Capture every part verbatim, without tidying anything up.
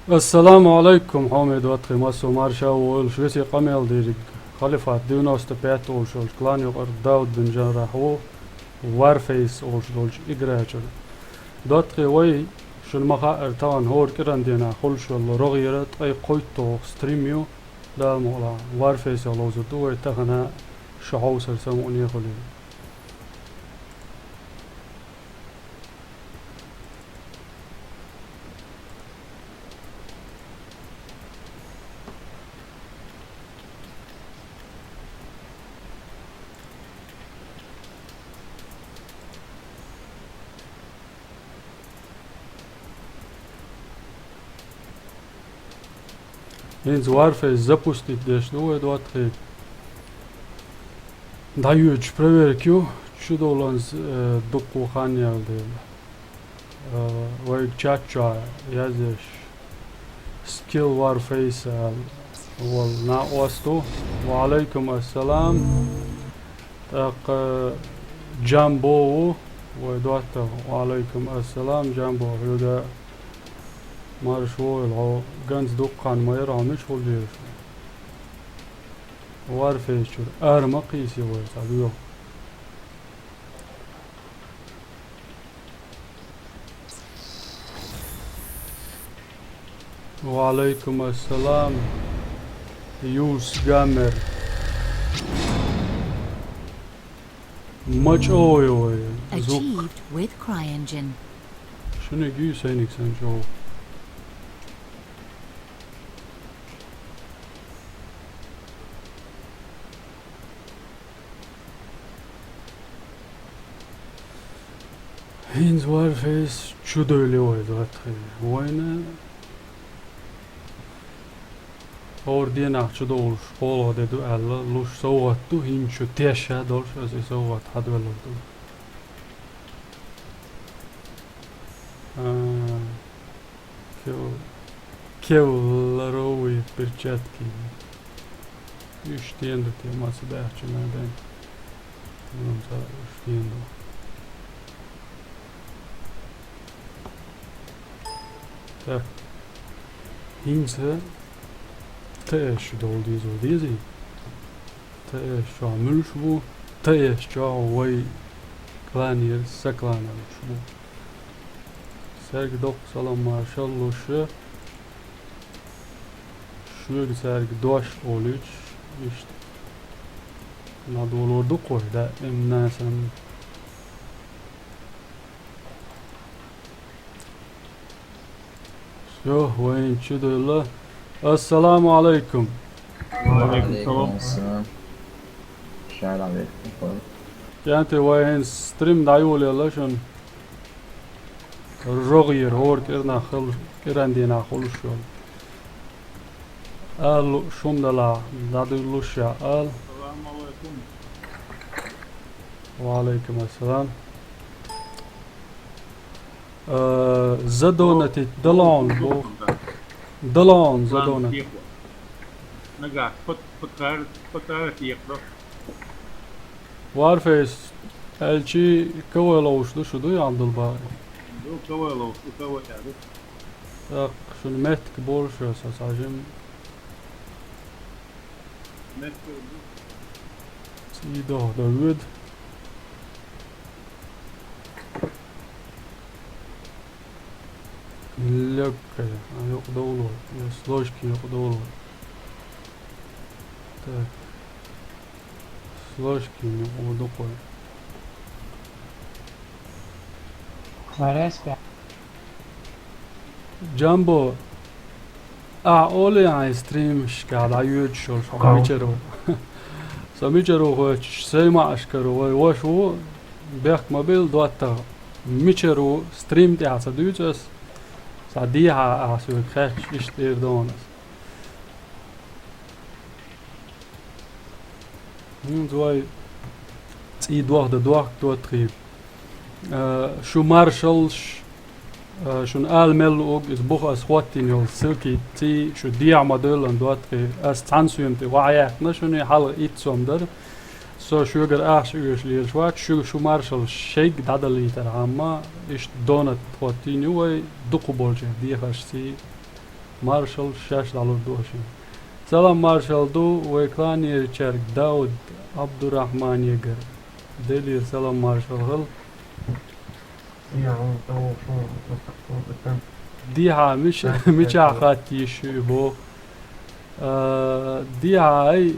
Ассаламу алайкум, хьоме доттагӀий, массо марша ву, весет къамел дийриг. Халифат девяносто пять олуш йолчу клан юкъара Дауд бин Жаррахь ву, Warface олуш долчу игра чуьра. ДоттагӀий, вай, шуна ма хаъара, тахана хӀора кӀиран дийнахь хуьлуш йолу рогӀера ткъе кхойтталгӀа стрим ю, Дала мукъалахь, Warface ловзур ду вай тахана, шу хьовсар самукъане хуьлийла. ХӀинца Warface запустить деш ду вай, доттагӀий. ДӀайоьдуш проверка ю, чудоланза, э, дуккха хан яьлла дела. Э, вайга чат чохь яздеш, Skill Warface аьлла, волу накъост ву. Ва алайкум ассалам. ТӀаккха Джамбо ву, вай доттагӀа. Ва алайкум ассалам, Джамбо, хьоьга марша вогӀийла, хьо ганза дуккха хан ма яра, хьо мичахула дезаш? Warface чуьра ара ма кхийсий вай, цхьа лоьху. Ва алайкум ассалам, Юс Гамер. Ма чӀогӀа йо вай звук. Achieved with CryEngine. Шуьниг юй сайниг санна чӀогӀа. ХӀинца Warface чудевлла вай, доттагӀий. Вайна хӀора дийнахь чудовлуш, кхоалгӀа де ду аьлла, луш совгӀат ду, хӀинца шу тешша долуш, аса и совгӀат хьадоьллур ду. А, кев-, кевларовые перчатки. Уьш стен ду те, маца баьхча надо. Вон ца уьш стен ду. Так. ХӀинца ТС чу довла деза вай, дезий? ТС чохь муьлш бу? ТС чохь вай кланера сан кланера луш бу. Цаьрга доккха салам маршалла луш. Шуьга цаьрга дош олуьйтуш, иштта. Надолор ду кхо, даим насан. Всё, вайн чу дуьлла. Ассаламу алайкум. Ва алайкум салам. Ва алайкум ассалам. Шайла алайкум. КӀентий, вайн стрим дӀайолаелла шуна. РогӀера хӀора кӀирнах хила, кӀиран дийнахь хуьлуш йолу. Ала лууш хӀума далахь, дӀадуьллуш яхь ала. Ассаламу алайкум. Ва алайкум ассалам. Э, задонатить, далон бу. Далон задонатить. Нагахь, пот-, потар-, потар тӀекъа. Warface, аьлчи, кавай ловуш ду шу, дуй, Абдулбари? Ду, кавай ловуш ду, кавай аьлла. Так, шуна меттиг болуш ю, сан сажим. Меттиг ду. ЦӀий доху дан вуьду. Легкая, а, юкъа довло, я с ложки юкъа довло. Так. С ложки юкъа довло. Вареспя. Джамбо, ахь олий хьайн стримашкахь дӀайоьдуш йолуш хьо мичара ву? Со мичара ву хоьттуш, сайн маӀашкара вай ваша ву, бехк ма билла, доттагӀа. Мичара ву, стрим тӀехь ца дуьйцу ас. Цхьа дехьа ахь соьга хаьтташ, иштта эр ду хьуна ас. ХӀинца вай цӀий дохда дохк доттагӀий. Э, шу маршаллаш, э, шуна ала мел луург, иза буха ас хӀоттийна йолу ссылки, цӀий шу дехьа ма девлла доттагӀий. Ас цхьана соьма тӀе охьаяьккхина шуна, хьалха итт сом дара. Со шуьгара ахча оьшуш лелаш вац, шу, шу маршаллаш шайга дӀадалийтархьама, иштта донат хӀоттийна ю вай, дукхахболчех дехарш цӀий. Маршал шаьш дӀалур ду шуна. Салам маршал ду вай кланерчаьрга Дауд Абдурахманегара. Делера салам маршал хила. Дехьа миш-, мичахь хатта йиш ю и боху. А, дехьа ай,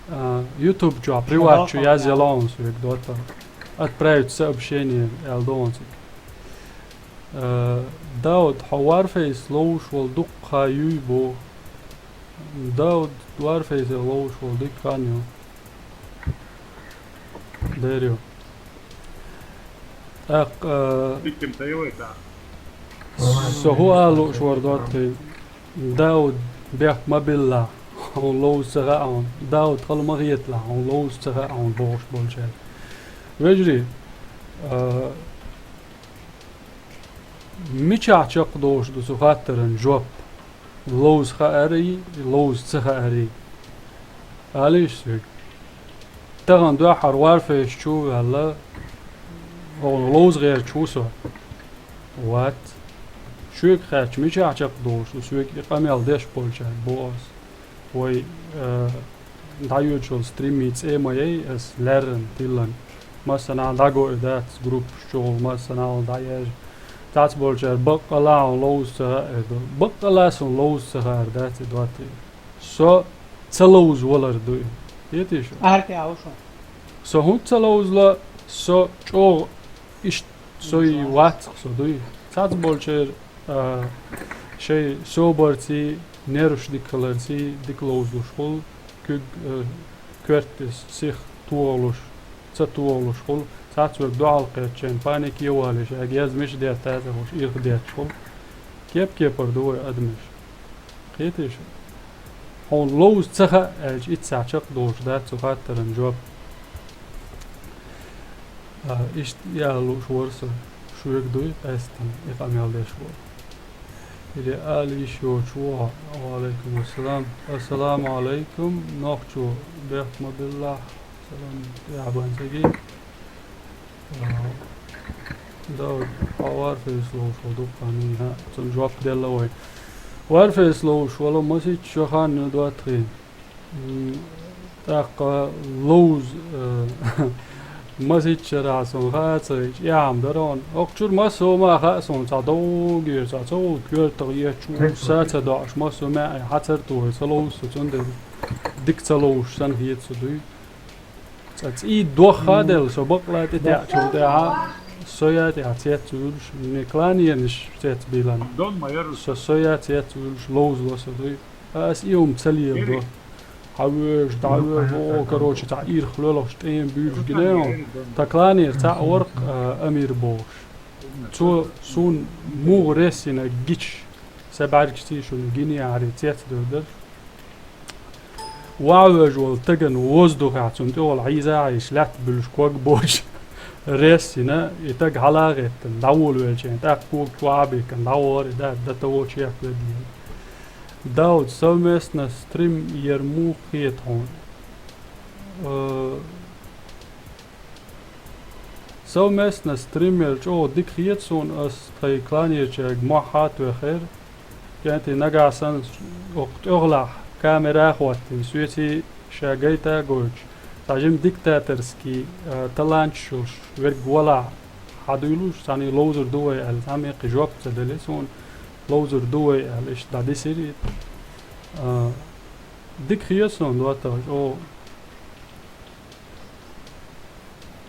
а, YouTube чохь приват чу язъяла хьуна соьга доттагӀа. Отправить сообщение аьлла ду хьуна цига. Э, Дауд, хьо Warface ловзуш волу дуккха хан юй боху. Дауд, Warface ловзуш волу дика хан ю. Дер ю. ТӀаккха, э, со хӀун ала лууш вара доттагӀий? Дауд, бехк ма биллахь, хьуна ловза ца хаьа хьуна. Дауд, хала ма хеталахь, хьуна ловза ца хаьа хьуна бохуш болчаьрга. Вежарий, а, мичахь чекхдолуш ду цу хаттаран жоп? Ловза хаарий, ловза ца хаарий? Алийша соьга. Тахана дуьххьара Warface чу а ваьлла, хьуна ловза гӀерташ ву со. Вац. Шуьга хаьттича, мичахь чекхдолуш ду, соьга и къамел деш болчаьрга боху ас. Вай, э, дӀайоьдучу стримийн цӀе ма яй ас лаьррина тиллина. Массанхьа дӀагой дац, группаш чухула массанхьа дӀаерза. Цхьацца болчара баккъалла а хьуна ловза ца хаьа эр ду. Баккъалла а суна ловза ца хаар дац и доттагӀий. Со ца ловза валар ду и. Хетий шу? Арти а ву шу. Со хӀунда ца ловзало, со чӀогӀа иштта со и вац-кх со дуй. Цхьацца болчеран, а, шайн собарций, нерваш дика хиларций дика ловзалуш хуьлу, куьг, а, коьртас сиха тохалуш, ца тохалуш хуьлу. Цхьацца верг дуьхьал кхетча, шайна паника а валийша, эгеза миша детта а ца хууш, ирх детташ хуьлу. Кеп-кепара ду вай адамаш. Кхетий шу? Хьуна ловза ца хаьа аьлча, иццахь чекхдолуш дац цу хаттаран жоп. А, иштта ала лууш вара со, шуьга дуй къаьсттина и къамел деш волу. Или ала йиш йоцуш ву хьо. Ва алайкум ассалам. Ассаламу алайкум. Нохчо, бехк ма биллахь. Салам тӀехь бан ца гий. А, Дауд, хьо Warface ловзуш волу дуккха хан юй, хьа, цунна жоп делла вай. Warface ловзуш волу масийтта шо хан ю доттагӀий. М, тӀаккха ловза, э, масийтта шарахь суна хаа ца хилча, эхь-м дара хьуна. Окху чуьра массо а ма хаьа суна, цхьа довгера, цхьа цо коьртах етташ ву, са ца доӀуш, массо а маьӀӀе хьацар тухий, ца ловза со, цундела дика ца ловзуш санна хета со дуй. Цкъа цӀий дохха а делла, со бакъ а тӀетаьӀчул тӀаьхьа, соя тӀехь цец а вуьлуш, не кланернаш цец а бийлина. Со соя цец а вуьлуш, ловзало со дуй. Ас и хӀума ца леладо. Хьан вевзаш, дӀа а вевзаш, о, короче, цхьа ирх лоьлхуш, тӀема буьйлуш гина а хьуна. Тхан кланера цхьаъ вара-кх, а, Амир бохуш. Цо суна муха ресс йина гича, сан бӀаьргашций шуна гина яхьарий цец а девр дара. Ваха вевзаш волу стагана воздухехь цунна тӀехула хьийза а хьийзаш, лаьтта буьллуш ког боцуш, ресс йина, и стаг хьала а гӀеттина, дӀаволавеллачу хенахь, тӀаккха кога чохь а бихкина, дӀагӀора и да, дан того чехка ведда. Дауд, совместно стрим яр муха хета хьуна? Э, Совместно стрим яр чӀогӀа дика хета суна, ас тхайн кланерчаьрга мохь а тоьхнера. КӀентий, нагахь санна окху тӀехулахь камера а хӀоттийна, соьций ша гайта а гойтуш, цхьа жима диктаторский, а, таланташ йолуш верг валахь, хьадуьйлуш, цхьаьний ловзур ду вай аьлла, цхьамма кхин жоп ца делира суна, ловзур ду вай аьлла, иштта дӀадисира и. А, дика хета суна, доттагӀа, чӀогӀа.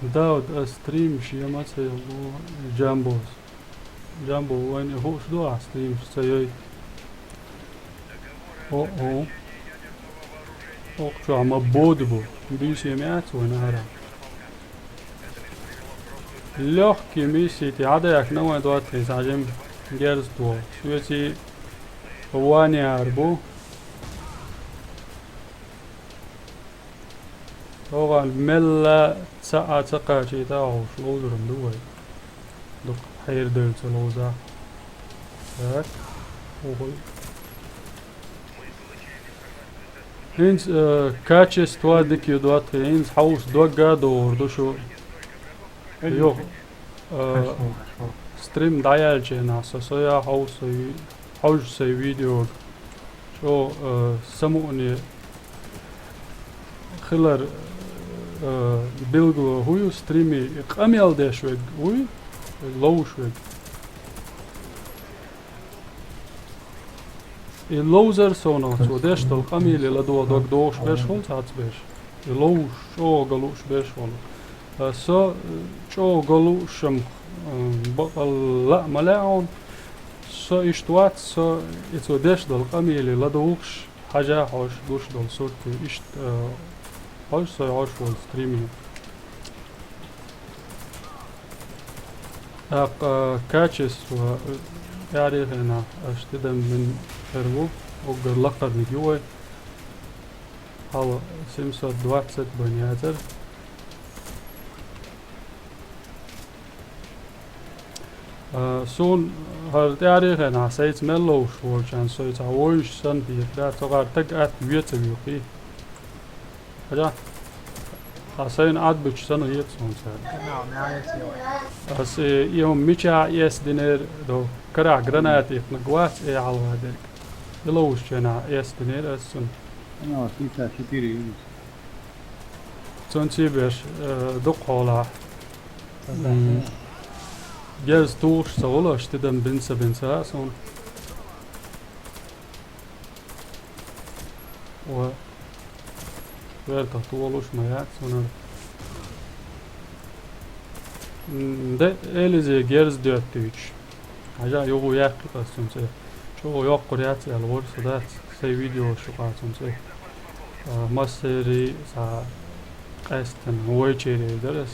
Дауд, ас стримаш ян ма ца йо бу, Джамбос. Джамбо, вайна и хууш ду ахь стримаш ца йой? О-о. Окху чохь ма бода бу. Буьйса ма яц вайна ара. Лёгкий миссий тӀе хьадаьхкина вайн доттагӀий схьажима герз тоху. Соьций ван яр бу. Оха мелла цхьа а ца кхачийта а хьовш, ловзуран ду вай. Дукха хьерадевлла ца ловза. Так. Ухуй. ХӀинца, э, качество дика ю доттагӀий, хӀинца хьовса догга а догӀур ду шу. Юха, э, стрим дӀаяьллачу хенахь со, со я хьовса, со ю. Хьожа сай видеога. ЧӀо, э, самуъне хилар, э, билгало хӀу ю стриме, и къамел деш вег вуй, ловш вег. И ловзар совнагӀа цо деш дола къамеле ладогӀа дог догӀуш берш хул цхьацца берш. И ловш, чӀогӀа лууш берш хул. Э, со, э, чӀогӀа луушам, э, бакъал лаа ма лаьа хьуна. Со иштта вац, со и цо деш дола къамеле ладугӀуш, хьажа хьожаш гуш дола сурт, иштта, э, хьожа со хьожаш волу стриме. ТӀаккха, э, качество, э, тӀаьхьарчу хенахь аша тидам бина хир ву, уггар лакхарниг ю вай. Хьала семьсот двадцать бан яцара. А, суна хӀара тӀаьхьарчу хенахь сайца мел ловш волчарна со цхьа вовзаш санна хетара, цу гӀара таг атта ве ца вуьйхий. Хьажа? Хьан сайна Ӏад буьтуш санна хета суна цара. Ас, э, и хӀума мичахь эцна динера, до карахь граната итнарг вац, э, хьалха дерг. И ловзучу хенахь эцна динера ас цунна. Цунций беш, э, дукха хьолахь. М, герз тухуш ца хуьлу, аша тидам бина ца бина ца хаьа суна. Ва, вертах тухуш ма яц суна. М, де, Элизе герз доьттуьйтуш. Хьажа, юха яьккхи ас цунна цӀе. ЧӀогӀа йоккхур яц аьлла, вара со дац. Сайн видео шу къа цунна цӀе. А, массерий цхьа къаьстина вайчерий дара ас.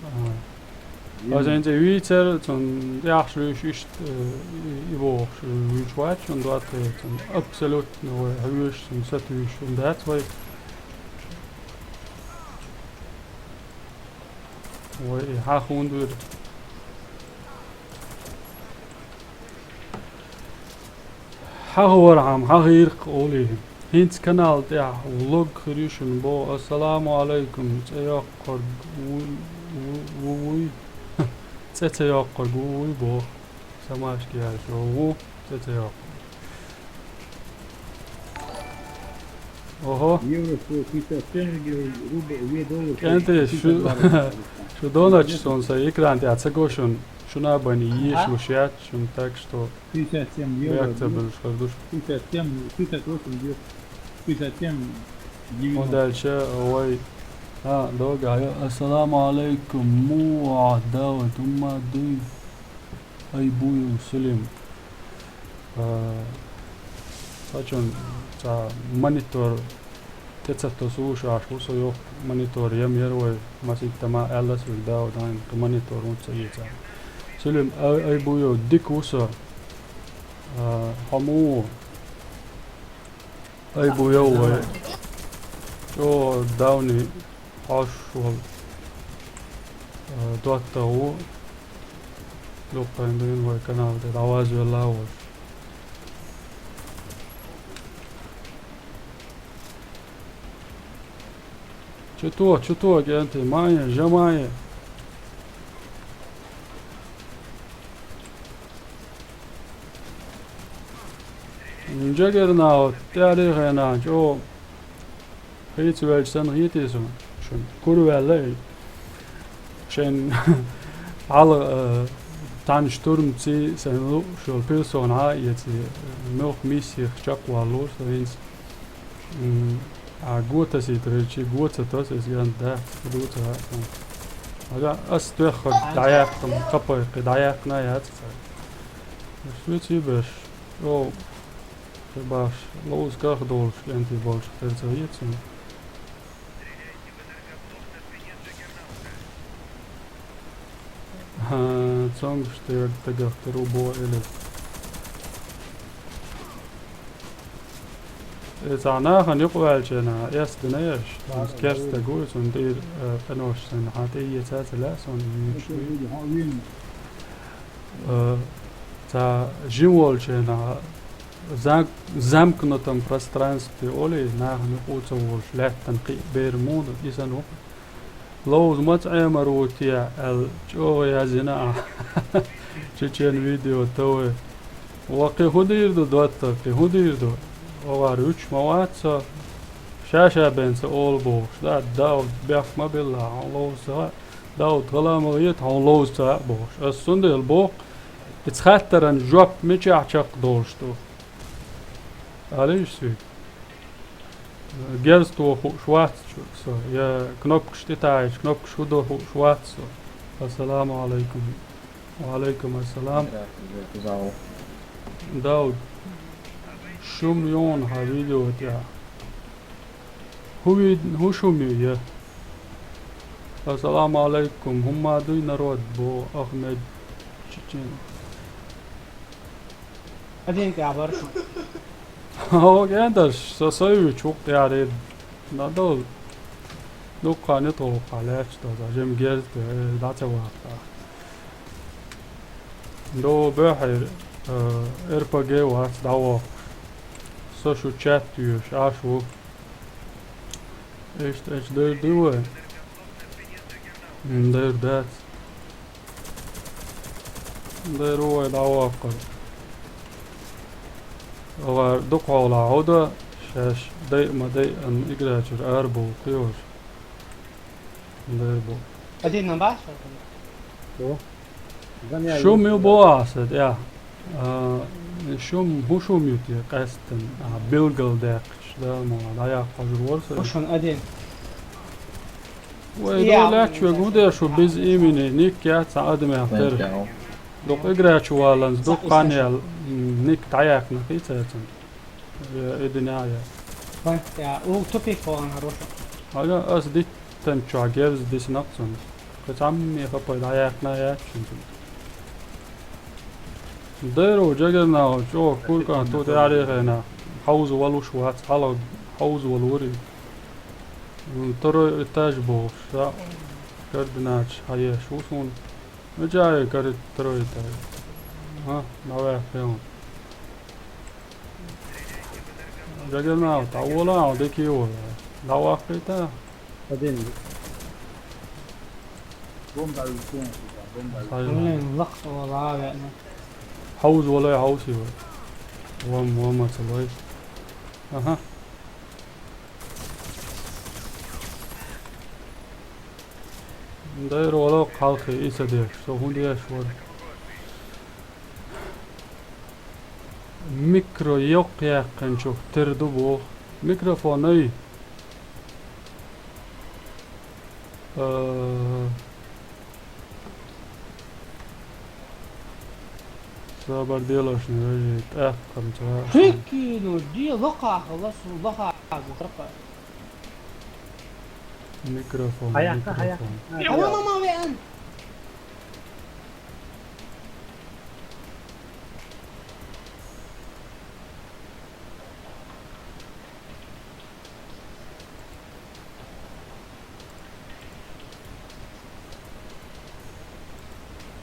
А, ас хӀинца вийцар, цунна тӀехьаш луьйш иштта, э, и, и бохуш, вуьйцуш вац шуна доттагӀий, цунна абсолютно вай хьоьжуш, цунна сатуьйсуш хӀума дац вай. Вай, и хьан хӀунда вира? Хьан хӀорхьама, хьан гӀиркх олий? ХӀинца канал тӀехь влог хир ю шуна боху. Ассаламу алайкум, цӀе йоккхург ву-, ву-, ву-, вуй? ЦӀе ца йоккхург ву, вуй боху. Самашка яьлча ву, цӀе ца йоккхург. Ого. Евро сто пятьдесят семь, евро, рубль, две доллара, КӀентий, шу, шестьдесят два рубля. Шу доначу сон сайн экран тӀехь ца го шуна, шуна а байна ешуш яц шуна, так что пятьдесят семь евро, бехк ца буьллуш хир ду шу. Пятьдесят семь, пятьдесят восемь евро, пятьдесят семь девяносто. Дальше, ой. А, дога, ассаламу алайкум, му, а, Давид, умма, дуй. Ай, буй, Сулим. А, сачун, ца, монитор, тецатто сулуш аш, ву со йоху монитор, ям яр вай, маситтама аьллас вай, да, вай, дан, монитор, ву ца, ца. Сулим, ай, ай, буй, дик ву со. А, хьо му ву? Ай, буй, вай. Чо давни хьош вал. А, доттагӀа ву. Дуккхайн дуьйна вай канал тӀе дӀавазвелла волуш. Чуто, чуто, кӀентий, майя, жа майя. Жагернал, тӀаьхьарчу хенахь чӀогӀа хийцавелча санна хетий суна, шуна кура ваьлла и. Шайн хьала, э, цхьана штурмций сайн лууш йолу персона а эций, э, муьлхха миссех чекхваллуш со хӀинца. М, а го тасийтар, чи го ца таса, иза ган дац, ду ца хаьа суна. Ага, ас тоьххарг дӀаяьккхина, кхапайкхи дӀаяьккхина а яц цара. Ас веций беш, о, Кхин баш, ловза карх долуш кӀентий болчух тера ца веций? ХӀан, цомгуш тера тагах тера ву боху Элис. Э, цхьа нахана юкъаваьлча, эс дина еш, цунца керста гуй, цунна тӀера, э, къинош санна, хьан тӀе еца ца лаьа суна, вуьйцуш вуй. Э, цхьа жима волчу хенахь зам-, замкнутом пространстве олий, нахана юкъа ца волуш, лаьттана кхин а бер муха ду, и санна ву. Ловза маца Ӏемар ву те аьлла, чӀогӀа язйина ахь. Чечен видео тове. Ва кхин хӀун дийр ду, Дотта, кхин хӀун дийр ду? Оха вуьйцуш ма вац со. Ша-ша бен ца олу бохуш. Да, Дауд, бехк ма билла, хьуна ловза ца хаьа. Дауд, гӀала ма гӀайта, хьуна ловза ца хаьа бохуш. Ас цундела боху, иза хаттаран жоп мичахь чекхдолуш ду? Алийша соьга. Герз тоха хууш вац со, я кнопкаш тӀетаьӀча, кнопкаш хӀун до хууш вац со. Ассаламу алайкум. Ва алайкум ассалам. Здравствуйте, зал. Дауд, шум ю хьан видео тӀехь? ХӀун вид-, хӀун шум ю, я? Ассаламу алайкум, хӀумма дуй, народ, бо Ахмед Чечен. Один тӀехь бара шу. Хьо кӀенташ, со сай вуьйцу хӀуъа тӀехь ред. Надо. Дуккха не тхо хьалаьцча, тхо жима герз тӀе, э, дӀа ца ваккха. До бехьера, э, РПГ вац дӀавоккхуш. Со шу чат вуьйш, Ӏаш ву. Иштта, иштта дайр ду вай? М, дайр дац. Дайр ву вай дӀаваккхар. Оха дукха хьолахь хӀу дан, шаьш дайа ма дайа, амма играчуьра арабовла кхиош. Дайр бу. Один нам баш? Бу. Шум ю боху ахь сан тӀехь. А, шум, хӀун шум ю те къаьсттина? А, билгалдаьккхича, да, ма дӀаяккха хьожур вара сан. Шун один. Вай, я, дов лаьтташ верг хӀун деш ву без имени, ник яц цхьа адамех тера. Дукха игра чу валанца, дукха хан яьлла, м, ник дӀаяьккхина кхийца яцана. Я, и дуьнен я. Вай, я, у тупик валан хьаруша. Ага, ас диттан чохь герз дисина цунна. Кхин цхьамме хапай дӀаяьккхина яц шуна цунна. Дайро Джаггернаут чӀогӀа куркан ту тӀе арехьа хьовза валуш вац, хьалха хьовза валури. М, второй этаж бохуш, ша, координаташ хьаеш ву суна. Мичахь ю кара второй этаж? А, дӀаваьккхи хьуна. Джаггернаут, дӀавола хьуна, дика йола. ДӀаваккхийта? Один. Бомба висун, бомба. Блин, лакхвала веана. Хьовза валай, хьовсий вай. Вам, вам, ацалай. Аха. Дайра вала кхалхе, и ца деш, со хӀун деш вара? Микро йоккха яьккхинчух тера ду боху. Микрофон ай? Э, сабар делошна вежарий, тӀаккха ца. Хикки, ну, де лакхахала, су лакхахала. Микрофон, хьаяккха, микрофон. Хьаяккха. Ай, ма, ма, ма, веан.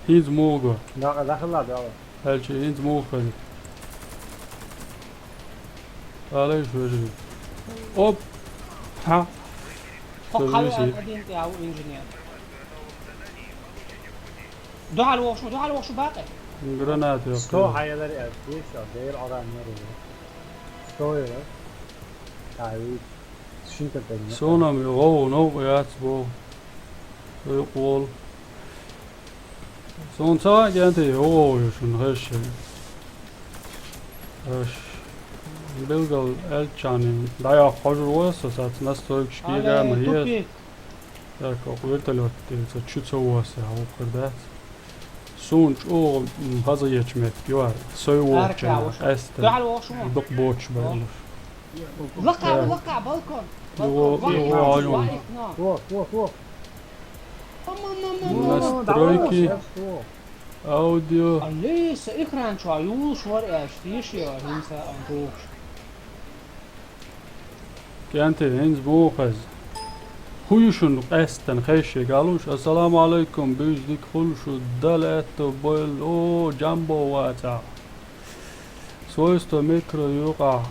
ХӀинца муха го? Да, да, хилла, да. Аьлча хӀинца муха хеза? Алай шо вежарий. Оп! Хьа! Хьо со кхалла висий. Один тӀе а ву инженер. Дуьхьал вохуш ву, дуьхьал вохуш ву бакъе. Граната йоккхуш. Сто хьаялар аьлла, дийша, дера Ӏора мер ву. Сто яра. Ай, шин тапен. Сонам ю гӀовгӀа новкъа яц боху. Вай къол. Суна ца хаьа, кӀентий, хӀун гӀовгӀа ю шуна хезча. Аш, билггал аьллачарна дӀайоккхуш хьожур вара со, саца настройкаш кега ма еза. Тупик. Так, окху вертолёт тӀе ца чу ца воссехь, вукхар дац. Суна чӀогӀа, м, хаза ечу меттиг ю хӀара, сой вохучарна, къаьстина. Дуьхьал вохуш ву? Дукха боцуш байъалуш. Лакха, лакха, балкон. Йо, балкон. Йо, йо. Во, во, во. Настройки. Аудио. Алле, сан экран чохь юлуш вара аьлча, тийша я хӀинца а тухуш. КӀентий, хӀинца муха хеза? ХӀун ю шуна къаьстина хезча галуш? Ассаламу алайкум, буьйса дика хуьлда шу, Дала аьтто бойла, о, Джамбо вацахь. Свойство микро юкъахь,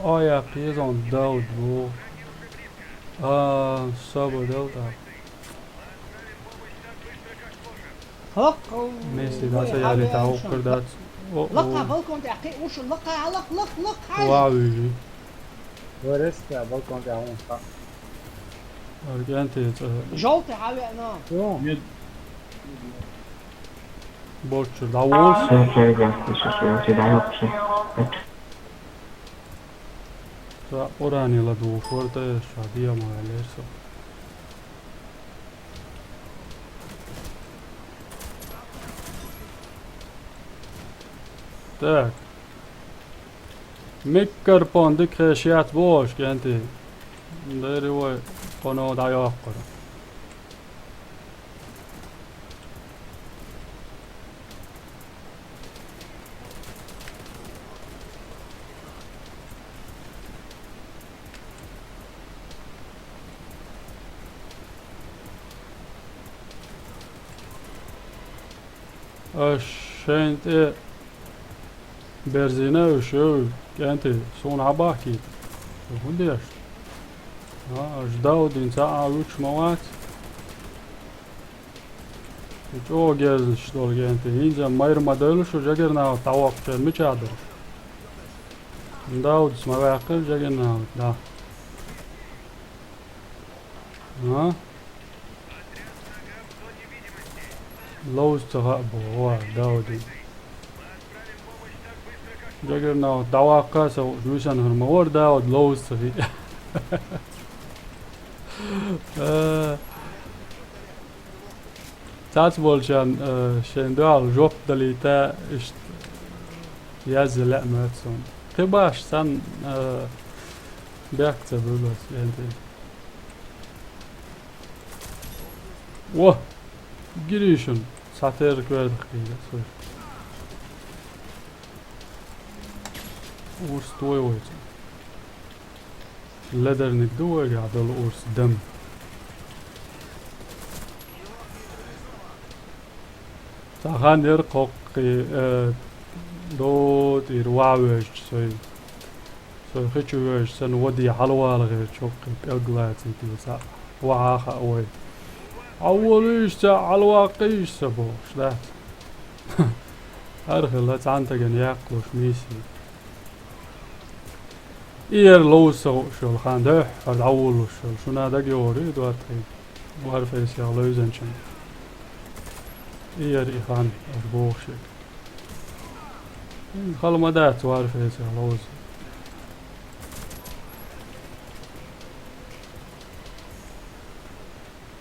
а яккха езон Дауд бу. А, саба делта. Месси дӀа ца ялийта, хӀокхур дац. О, о. Лакха балкон тӀехь кхин уш лакха, лакха, лакха, лакха, хьажа. Вау, уьжи. Вай ресте балкон тӀехь вон ха. Аргентин цӀа. Жовтый хьавеана. Чу? Мед. Борчу, да, вон. Всё, всё, ребят, всё, всё, всё, всё, да, всё. Цхьа урани ладугӀуш вара тӀе, ша диа ма ваьллера со. Так. Микропфон дика хеш яц бохуш, кӀентий. Дери вай кхуьнан дӀайоккхура. Аш шайн тӀе берзийна уьш, ю, кӀентий, суна Ӏабахкийта. ХӀун деш? А, аш Даудин цхьа а вуьтуш ма вац. И чӀогӀа герзаш долу кӀентий. ХӀинца майра ма девлла шу, жагернахь дӀавоккхучеран мичахь дара шу? Даудас ма ваьккхира жагернахь, да. А? Ловза ца хаьа боху, ва, Дауди. Жагернахь дӀаваккха а ца хууш, вуьсанхьара ма вара Дауд ловза ца хи. Э, цац болчарна, э, шайн дуьхьал жоп далийта, иштта язъя лаьа моьтту суна. Кхин баш санна, э, бехк ца буьллу аса, кӀентий. Во! Гиришин! Цхьатерра коьртах кхийда аса вуьш. Урс той вайца. Ледарниг ду вайгахь долу урс дам. Цхьа хан яра кхоккхий, э, дотӀийра ваха вевзачу сой. Со хи чу вевзаш санна, ваде хьалавала гӀерташ, хӀокху пӀелг лацийтина цхьаъ вахьа а хаьа вай. Хьан волуьйша цхьаъ хьалаваккхийша сан бохуш дац. ХӀара хилла цхьана стагана яккхалуш миссий. И яра ловза ца хууш йолу хан, дуьххьара дӀавуллуш йолу. Шуна дагайогӀур ю, доттагӀий? Варфейсехь левзанчун. И яра и хан, аш бохуш ерг. Хала ма дац Варфейсехь ловза.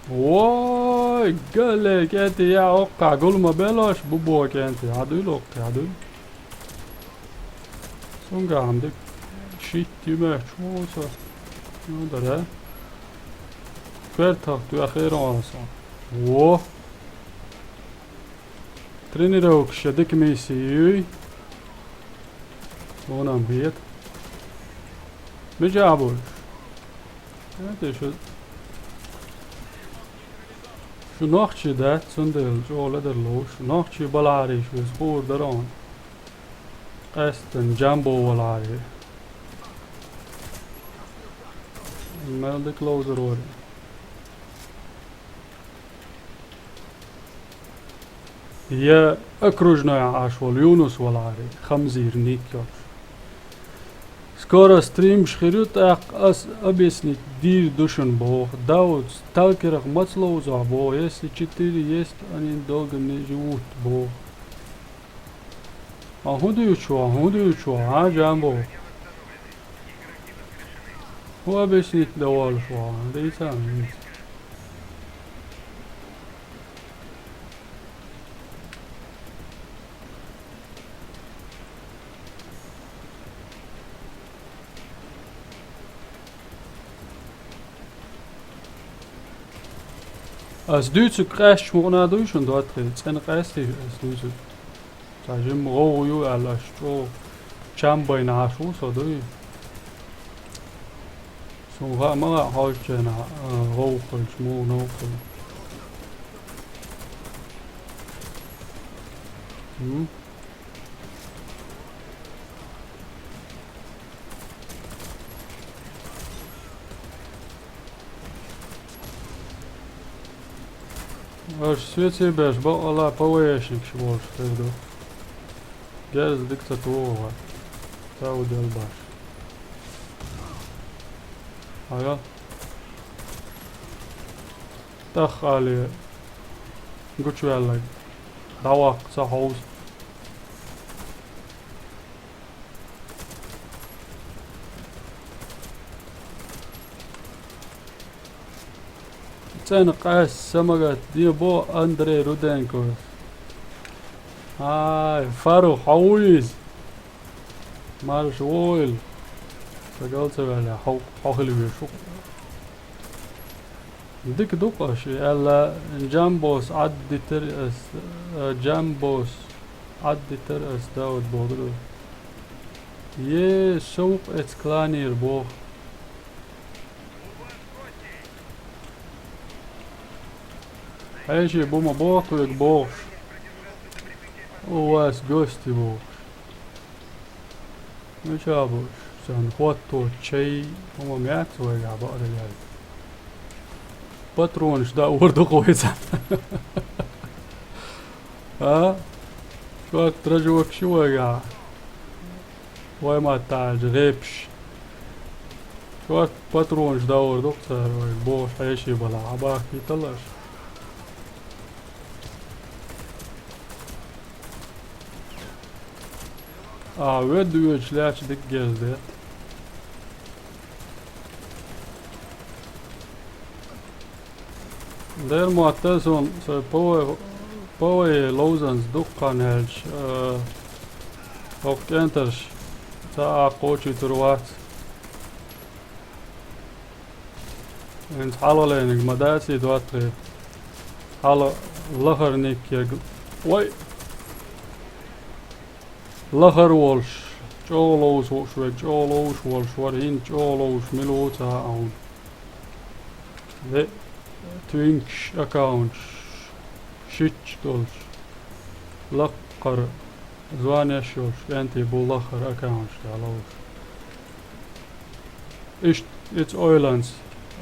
Вой, гале, кӀентий, я оккхахь гул ма белош, бубо кӀентий, хьан дуьйла оккхахь, хьан дуьйла? Сунгахь ма дика шитта ю моьттуш ву со. Ну, дара. Коьртах тоьхира хьо со. Во! Тренировкаш я дика миссий юй. Вон ам бета. Мичахь бу уьш? ХӀета шу, шу нохчий дац, цундела чӀогӀа ледар ловш. Нохчий балахьарий шу иза хуур дара хьуна. Къаьсттина Джамбо валахьарий. Мел дика ловзар вара. Я окружной Ӏаш волу Юнус валахьарий, Хамзийра ник йолуш. Скоро стримаш хир ю, тӀаккха ас объяснить дийр ду шуна боху. Дауд, сталкерах маца ловзохь боху, если четыре есть, они долго не живут боху. А хӀун дуьйцуш ву, хӀун дуьйцуш ву, а, Джамбо? ХӀун объяснить дан волуш ву, а, дийца а хӀинца. Ас дуьйцург къаьсташ мукъана дуй шуна, доттагӀий? ЦӀена къаьстий ас дуьйцург? Цхьа жимма гӀовгӀа ю аьлла, аш чӀогӀа чам байна Ӏаш ву со, дуй? Суна хаьа ма хаьа хьоьжучу хенахь, а, гӀовгӀа хилча, муха новкъа хила. М? Аша соьца беш бакъалла ПВОшникаш болуш хир ду. Деза дика ца туху вай. Ца у делбаш. Ага. ТӀаххали гучуваьлларг. ДӀаваккха ца хьовза. ЦӀена къаьсса самагат дебо Андрей Руденко. Ай, Фарух, хьо ву иза? Марша войла. Ца гал ца ваьлла, хьо, хьо хила везаш ву. Дика ду-кх аша, аьлла, Джамбос Ӏаддитар ас, э, Джамбос Ӏаддитар ас, Дауд бохург. Е, шовкъ эцу кланера боху. Хьеший бу ма боху вайга бохуш. У вас гости бохуш. Мича бу уьш? Царна хӀотто чай, хӀума ма яц вайгахь бакъдерг аьлча. Патронаш даа вар ду-кх вай царна. А? Шорта ражокаш ю вайгахь. Вай ма таьжа гӀепаш. Шорта патронаш даа вар ду-кх цара вайга бохуш хьеший балахь, Ӏабахкийтал аша. А, ведда воьдуш лаьтташ дика герз дац. Дера мотта суна со ПВ, ПВЕ ловзанца дуккха хан яьлча, а, хӀокху кӀентарш цхьа а кхочуьйтур вац. ХӀинца хьалхалерниг ма дац и доттагӀий. Хьала лахара никкерг. Вай! Лахара волуш, чӀогӀа ловза хууш верг, чӀогӀа ловзуш волуш вара, хӀинца чӀогӀа ловзуш мила ву ца хаьа хьуна. Ве, твинкаш, аккаунташ, шичча долуш, лаккхара, званеш йолуш кӀентий бу лахара аккаунташ тӀехь ловзуш. Иштта, иза ойланца,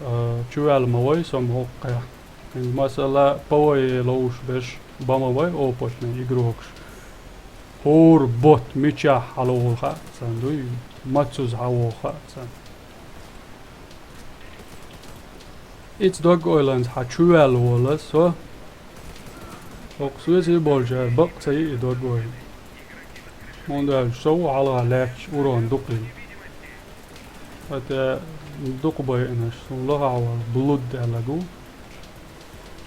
а, чуваьлла ма вай со ма хӀокху кхехь. ХӀинца, масала, ПВЕ ловзуш берш бан ма вай опытный игрокаш. ХӀора бот мичахь хьалаволу хаьа царна дуй, мацуза хьавогӀу хаьа царна. Иза дог ойланца хьан чуваьлла волу со. ХӀокху соьца болчара бакъ ца йи и дог ойла. ХӀунда аьлча со ву хьалха лаьтташ урон дукха йина. ХӀета дукха байинарш, суна лахахь волу Блуд аьлларг ву.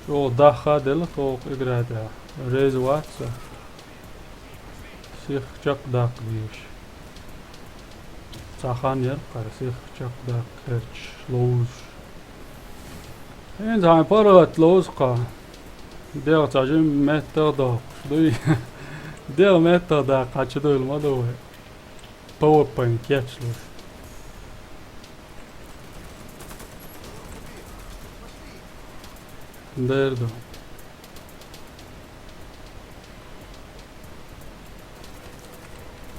ЧӀогӀа дахха а делла тхо хӀокху игра тӀехь. Реза вац со. Сиха чекхдаккха дезаш. Цхьа хан яра кхара сиха чекхдаккха, кхерчаш ловзуш. ХӀинца хьайн паргӀат ловзу-кха. ДегӀ цхьа жимма меттах а доккхуш дуй. ДегӀ меттах даккха хьан чу дуйла ма ду вай. ПВП-н кечлуш. Дер ду.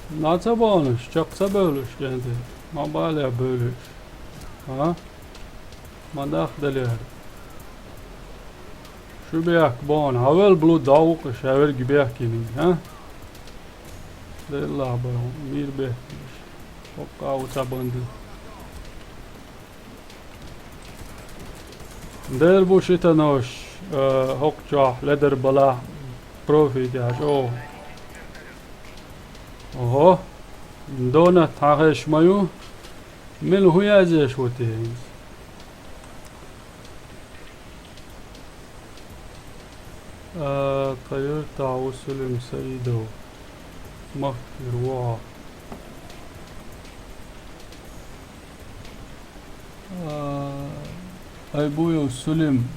На ца баханаш, чекх ца бевллаш, кӀентий? Ма бале бевллаш. А? Ма нах далера. Шу бехк бахана, хьан вел Блуд дӀа вукхуш, хьан верг бехкиниг, а? Деллахь бахана, мийр бехкинаш. ХӀоккхахь ву ца бандил. Дера бу шитанош, э, хӀокху чохь ледар балахь профи тӀехь чӀогӀа. Ого, донат хьан хезаш ма ю? Мила хӀун язъеш ву те хӀинца? А, тхан юьртахь ву Сулим Саидов. Махкара ву хьо. А, Айбуев Сулим,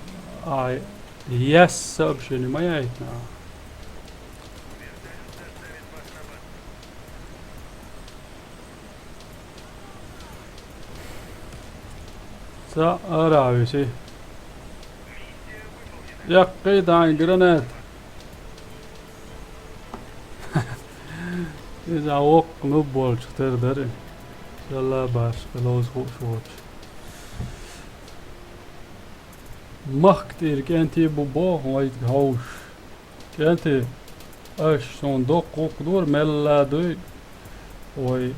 а, яьсса сообщение ма яйтина ахь? Цхьаъ ара а виси. Яккхий дан гранат. Иза воккха нуб болчух тера дара. Шалла баш, ловза хууш воцу. Махка тӀера кӀентий бу боху вайга хьовш. КӀентий, Аш суна доккха гӀуллакх дора, мелла а дуй вай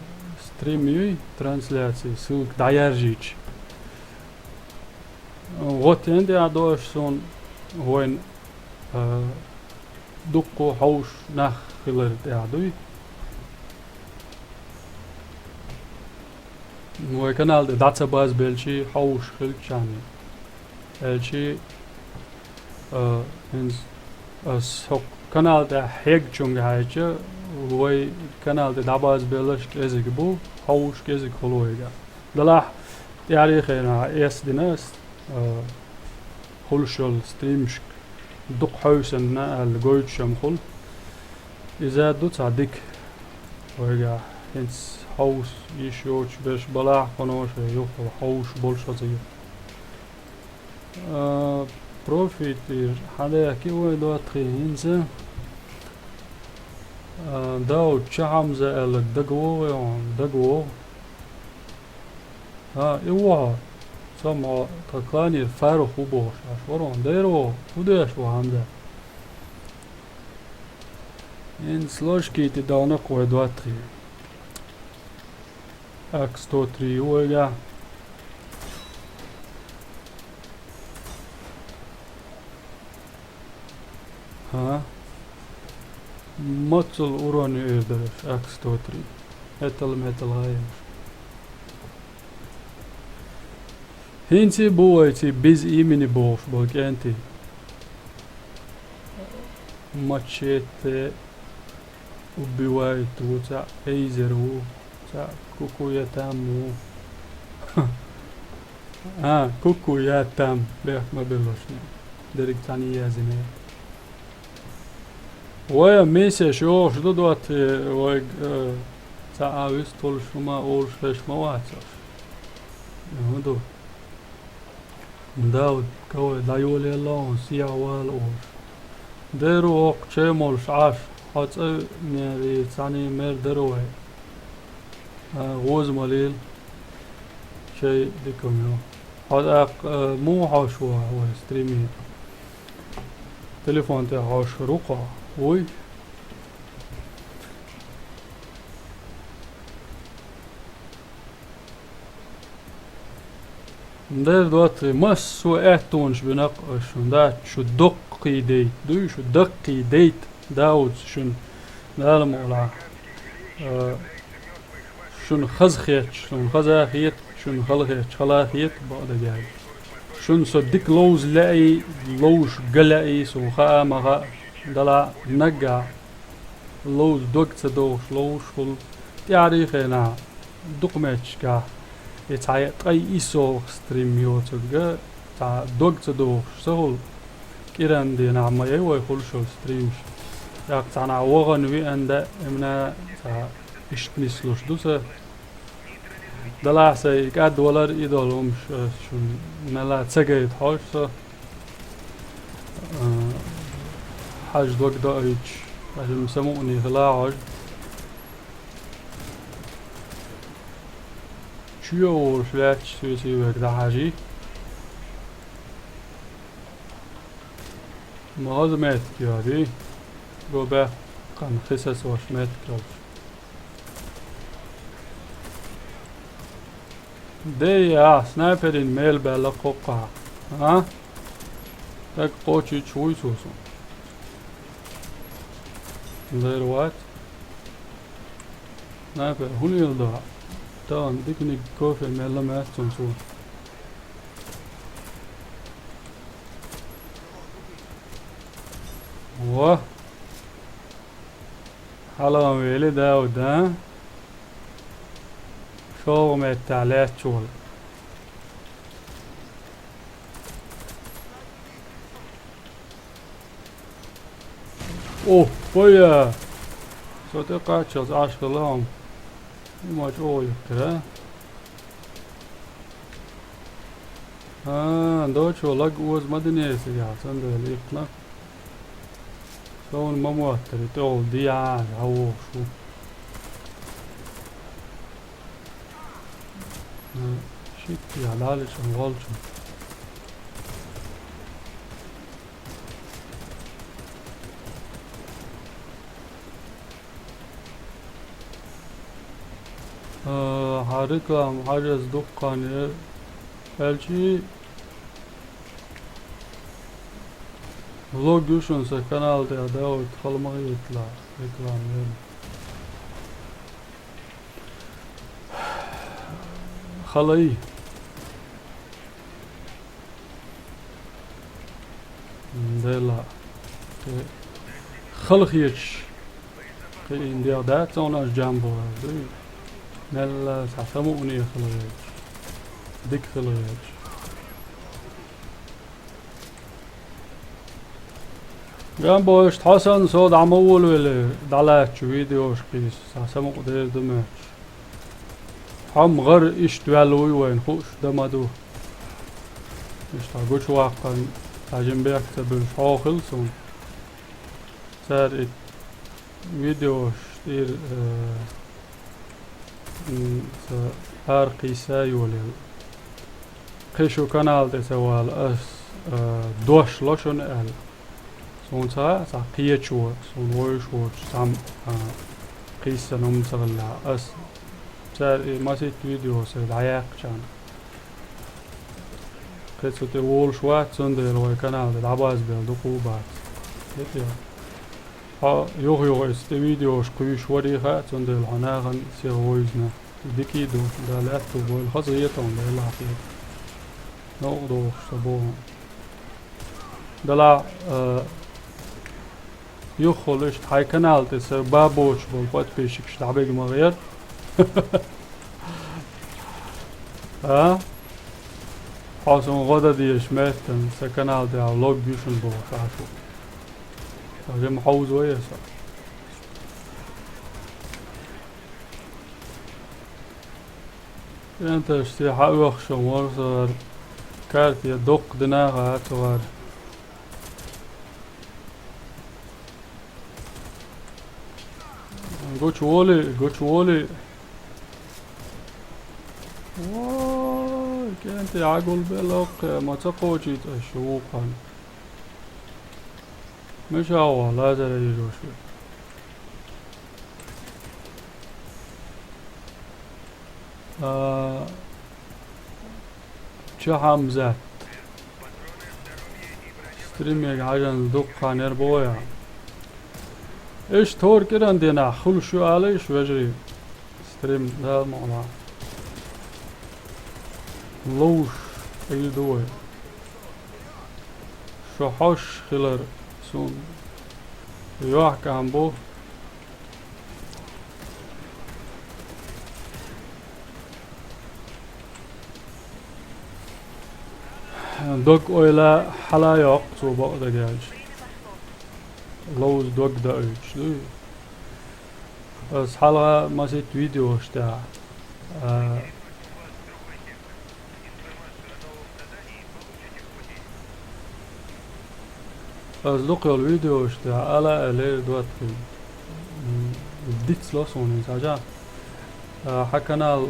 стрим юй, трансляци, ссылка дӀаяьржича. ГӀо тӀен тӀехь дош суна вайн, а, дуккха хьовш нах хилар тӀехь дуй. Вай канал тӀе дӀа ца базбелчий хьовш хилчарна. Аьлчи, а, хӀинца ас хӀокху канал тӀехь хьегначуьнга хьаьжча, вай канал тӀе дӀабазбелларш кӀезиг бу, хьовш кӀезиг хуьлу вайгахь. Делахь тӀаьхьарчу хенахь эс дина ас, а, хуьлуш йолу стримашка дукха хьевсина аьлла гойтуш ма хуьлу. Иза ду цхьа дика. Вайгахь хӀинца хьовса йиш йоцуш берш балахь а, кхуьнан шайн юххехь хьовш болуш хаза ю. А, профит ира, хьан дехке вай доттагӀий хӀинца? А, Дауд, Чахьамза аьлларг дагавогӀий хьуна? ДагавогӀу. А, и ву хьо. Со ма тхан кланера Фарух ву бохуш Ӏаш вара хьуна. Дера вогӀу, хӀун деш ву Хьамза? ХӀинца ложкий тӀе довнакх вай доттагӀий. Ак сто три ю вайгахь. ХӀа? Мацал урон ю эр дара аш, Ак сто три. ХӀетал-метал гӀайгӀаш. ХӀинца а бу вай ци без имени бохуш болу кӀентий. Мачете. Убивает ву, цхьаъ Эйзер ву, цхьаъ Кукуя там ву. А, Кукуя там, бехк ма биллалаш. Дерриг цхьаьна яздина. Вай миссеш йохуш ду доттагӀий, вайга, э, цхьа а вистхуьлуш хӀума олуш хезаш ма вац аш. ХӀун ду? Дауд, кавай дӀайолаелла хьуна, сехьа вала олуш. Дера ву хӀокху чай молуш Ӏаш, хьо цӀа а нери, цхьаьний мер дара вай. А, гӀоза ма лийла. Чай дика ма ю. Хьо тӀаккха, а, муха хьовш ву вай стриме? Телефон тӀе хьовш ву-кх хьо, вуй? Дера доттагӀий, массо а аьттонаш бина-кх аш шуна, дац, шу доккхий дайта, дуй шу даккхий дайта, Дауд, шуна Дала мукъалахь. Э, шуна хаза хеташ, шуна хаза хета, шуна хала хеташ, хала хета, бакъдерг аьлча. Шуна со дика ловза лаьий, ловзуш ган лаьий, суна хаа ма хаьа, Дала наггахь ловза дог ца дохуш ловзуш хуьлу. ТӀаьхьарчу хенахь дукха меттигашкахь и цхьа ткъе исс сов стрим йоцург, цхьа дог ца дохуш ца хуьлу. КӀиран дийнахь ма яй вай хуьлуш йолу стримаш. ТӀаккха цхьанхьа вахана веана даа, имна цхьа иштта нислуш ду сан. Далахь сайн и кӀадвалар, и долу хӀумаш ас шуна мелла ца гайта хьожу со. А, хьажа дог доуьйтуш, хьажа самукъане хила хьожу. Чоь а волуш лаьтташ соьца верг дӀахьажий. Ма хаза меттиг йоьдий. Го баьккхина хи сацош меттиг йолуш. Дей, а, снайперин мел баьлла кхоккхахь. А? Так кхочуьйтуш вуй цо суна. Дера вац. Снайпер, хӀун леладо? Тахана диканиг кофе мелла маьттан цо. Во! Хьалаван вели Дауд, а? ШолгӀа меттехь лаьтташ волу. О, пая! Со тӀе кхаччалц Ӏаш хилла хьуна. И ма чӀогӀа йуьттира, а? А, дочо лаг оза ма динера цигахь, цундела иккхина. Со вуна ма моттара, и тӀехула дехьа а хьан вогӀуш ву. Шийтта яхь даллачун волчун. А, хьан реклама хьажаза дуккха хан яр. Аьлчи лог ю шун са канал тӀа, да, вот хала ма хеталахь реклама яр. Халай. Дела. Э, хала хеташ. Кхин дегӀ дац цунах Джамбо, дуй. Мелла схьа самукъане хила гӀерташ. Дика хила гӀерташ. Джамбо, иштта хьо санна со дӀа ма волавелира, дӀалаьцача видеошка кхийса, схьа самукъадер ду моьттуш. Хьо-м гӀар иштта ваьлла вуй вайна хууш, да ма ду. Иштта гучаваккхарна, цхьа жима бехк ца буьллуш, хьо хила суна. Цара и видеош тӀера, э, м, ца аракхийса йолаелла. Кхин шу канал тӀе ца вала, ас, э, дош ло шуна аьлла. Суна ца хаьа, цхьа кхеташ ву, суна вевзаш воцуш цхьамма, а, кхийссина хӀума ца хиллехь, ас цара и масийтта видео сай дӀаяьккхича. Кхин цу тӀе волуш вац, цундела вай канал тӀе дӀабазбелла дукха а бац. ХӀета, хьо юха-юха иза тӀе видеош кхуьйсуш варий хаьа, цундела хьо нахана сиха вевзина. Дика а ду, Дала аьтту бойла, хаза хета хьуна, Дала хета. Новкъа дохуш ца боху. Дала, а, юххула иштта хьайн канал тӀе сан ба боцуш болу подписчикаш дӀабега ма гӀера. А? Хьо суна гӀо дан дезаш меттана сан канал тӀехь лог ю шуна бохуш Ӏаш ву. Сан жима хьовзавой аса. КӀенташца хьан оьхуш вара со гӀара, карте доккха дина а хаьа цу гӀара. Гучуволий, гучуволий. Вой, кӀентий, хьан гулбелла кхе, ма ца кхочийта аша вукхана. Миша ван, лазара йижош ву. А, Ча Хьамзат. Стримега хьажанза дуккха хан яр боху я. Иштта хӀора кӀиран дийнахь хуьлуш ю алийша, вежарий. Стрим Дала мукъ лахь. Ловш Ӏийр ду вай. Шу хьош хилар суна йохкам бу. Дог ойла хьала йоккху цо бакъдерг аьлча. Ловза дог даийтуш дуй? Ас хьалха масийтта видеош тӀехь, а, Ас дукха йолу видеош тӀехь ала а лер доттагӀий. М, дицло суна иза хьажа. А, хьан канал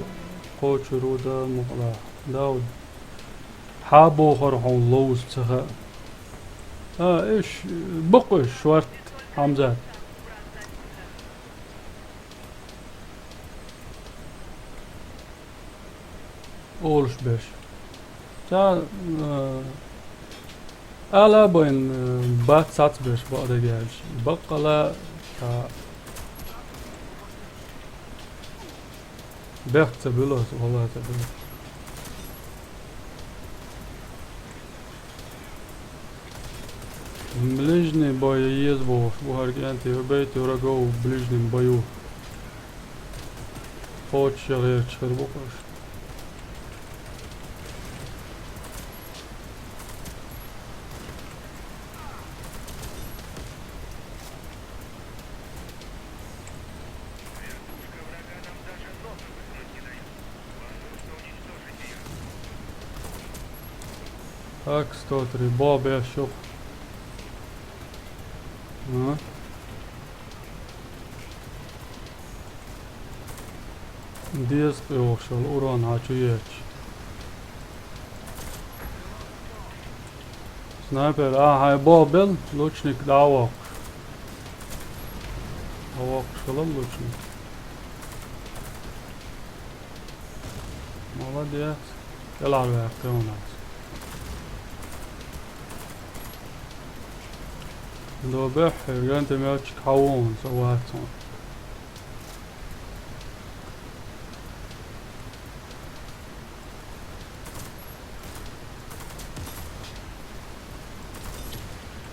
кхочур ву дан мукъалахь. Дауд. Хьан бохура хьуна ловза ца хаьа? А, иш, бакъ иш, шорт, Хьамзат. Олуш берш. Ца, э, ала а байна, э, бац сацберш бакъдерг аьлча. Баккъала, ца, бехк ца буьллу аса, валла ца буьллу. Ближний бой еза бохуш бу хӀара кӀентий, убейте врагов в ближнем бою. Кхочуш гӀерташ хир бу-кх аша. Так, сто три. Бо беш юх. А? Деза тӀе йогӀуш йолу урон хьан чу ечу. Снайпер, а, хьайн бо бел, лучник дӀа а воккхуш. ДӀа воккхуш хилла лучник. Молодец. КӀелхьарваьккхи хьуна ас. Добехь, гантӀа мелчик хьавон, со вацун.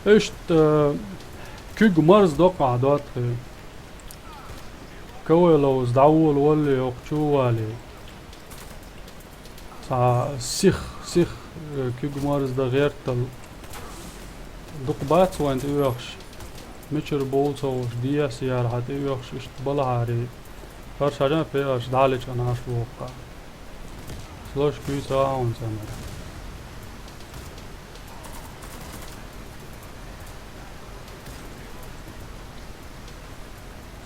Иштта, э, куьг марз доккхахь доттагӀий. Кавай ловза дӀаволавалли, йоккхачу валли. Цхьа сих, сих, э, куьг марз дан гӀертал. Дукха бац вайн тӀеоьхуш. Мичара бовла ца хууш, дехьа яра хьан тӀеоьхуш, иштта балахьарий. Хьарш хьажа пхьегӀарш дӀалечкъанаш воккха. Слож куьйца а хьуна цӀанара.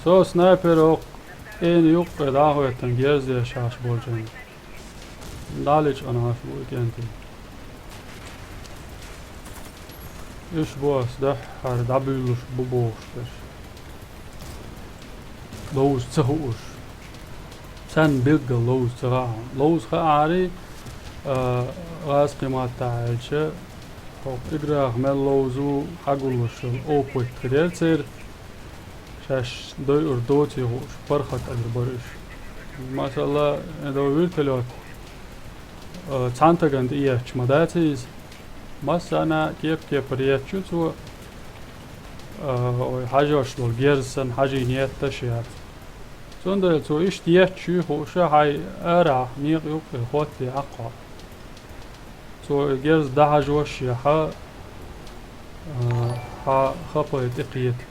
Со снайпер оккха, Ӏена юккъе дӀахӀоьттина герз деш болчун. ДӀалечкъанаш бу и кӀентий. Уьш бу ас дуьххьара дӀабуьйлуш бу бохуш берш. Ловза ца хууш. Царна билггал ловза ца хаьа. Ловза хаарий, а, гӀазкхийн маттахь аьлча, хӀокху играх мел ловза ву хьагуллуш йолу опыт хир яра церан. Шаьш дойур доций хууш, паргӀат агар бара уьш. Масала, э, до вертолёт, э, цхьана стагана тӀеетташ ма дац иза. Массарна кеп-кепара етташ ю цо, э, ой, хьажош долу герз санна хьажийна етташ яц. Цундела цо иштта етташ юй хууш, хьайн арахь некъа юккъе хӀоттае Ӏаккхо. Цо герз дӀахьажош яхьа, а, хьан хапай тӀекхета.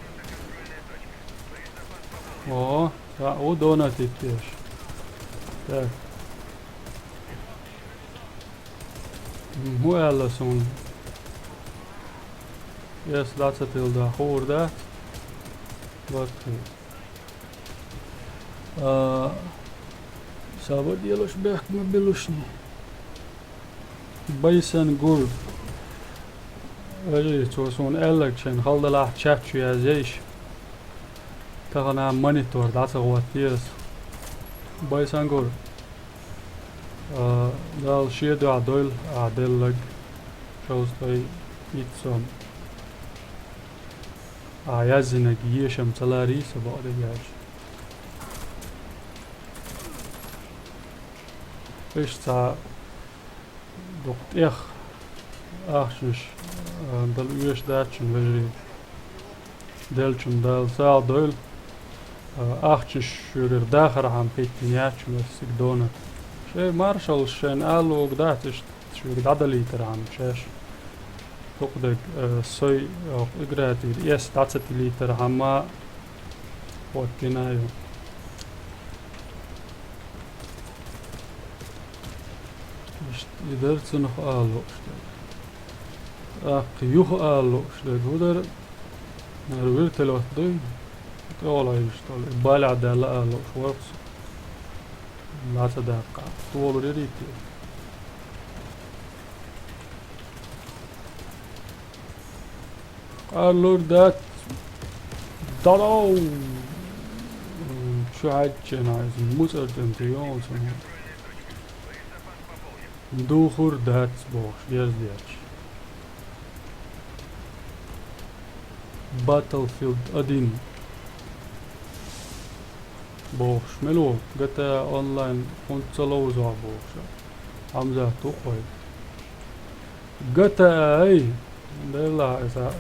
О, цхьаъ ву донат йиттеш. Так. М, хӀун аьлла суна? Эс дӀа ца тилла хуур дац? Батхи. А, саба делаш бехк ма билушни. Байсангур. Вежарий, цо суна аьлларг шайн хала далахь чат чу язъе йиш. Тахана монитор дӀа ца гӀоттае ас. Байсангур. А, Дала шен дуьхьа дойла ахь делларг. Шовзткъе итт сом. Ахь яздинарг ешам ца ларий сан бакъдерг аьлча. Иштта цхьа дукха тӀех ахчанаш, а, дала оьшуш дац шуна, вежарий. Деллачунна Дала сагӀа дойла. А, ахчанаш шуьгара дахархьама хӀиттина яц шуна ас цига донат. Шайн маршаллаш шайна ала луург дац иштта шуьга дӀадалийтархьама шаьш. Дукха дерг, а, сой, а, игра тӀера эс дӀа ца тилийтархьама, хӀоттийна ю. Иштта и дара цунах ала лууш дерг. ТӀаккха юха ала лууш дерг хӀун дара? Нара вертолёт дуй? ТӀехула йиш долу. И балехь даьлла ала лууш вара-кх со. Ла ца даккха. Толур ярий те? Къарлур дац. Далау! Чу хьаьжча, иза муцӀар тӀе ца йогӀу цунна. Духур дац бохуш, герз детташ. Battlefield один бохуш, мила ву? G T A Online хӀунда ца ловзо бохуш. Хьамзат ву кхой. G T A, ай! Делла иза.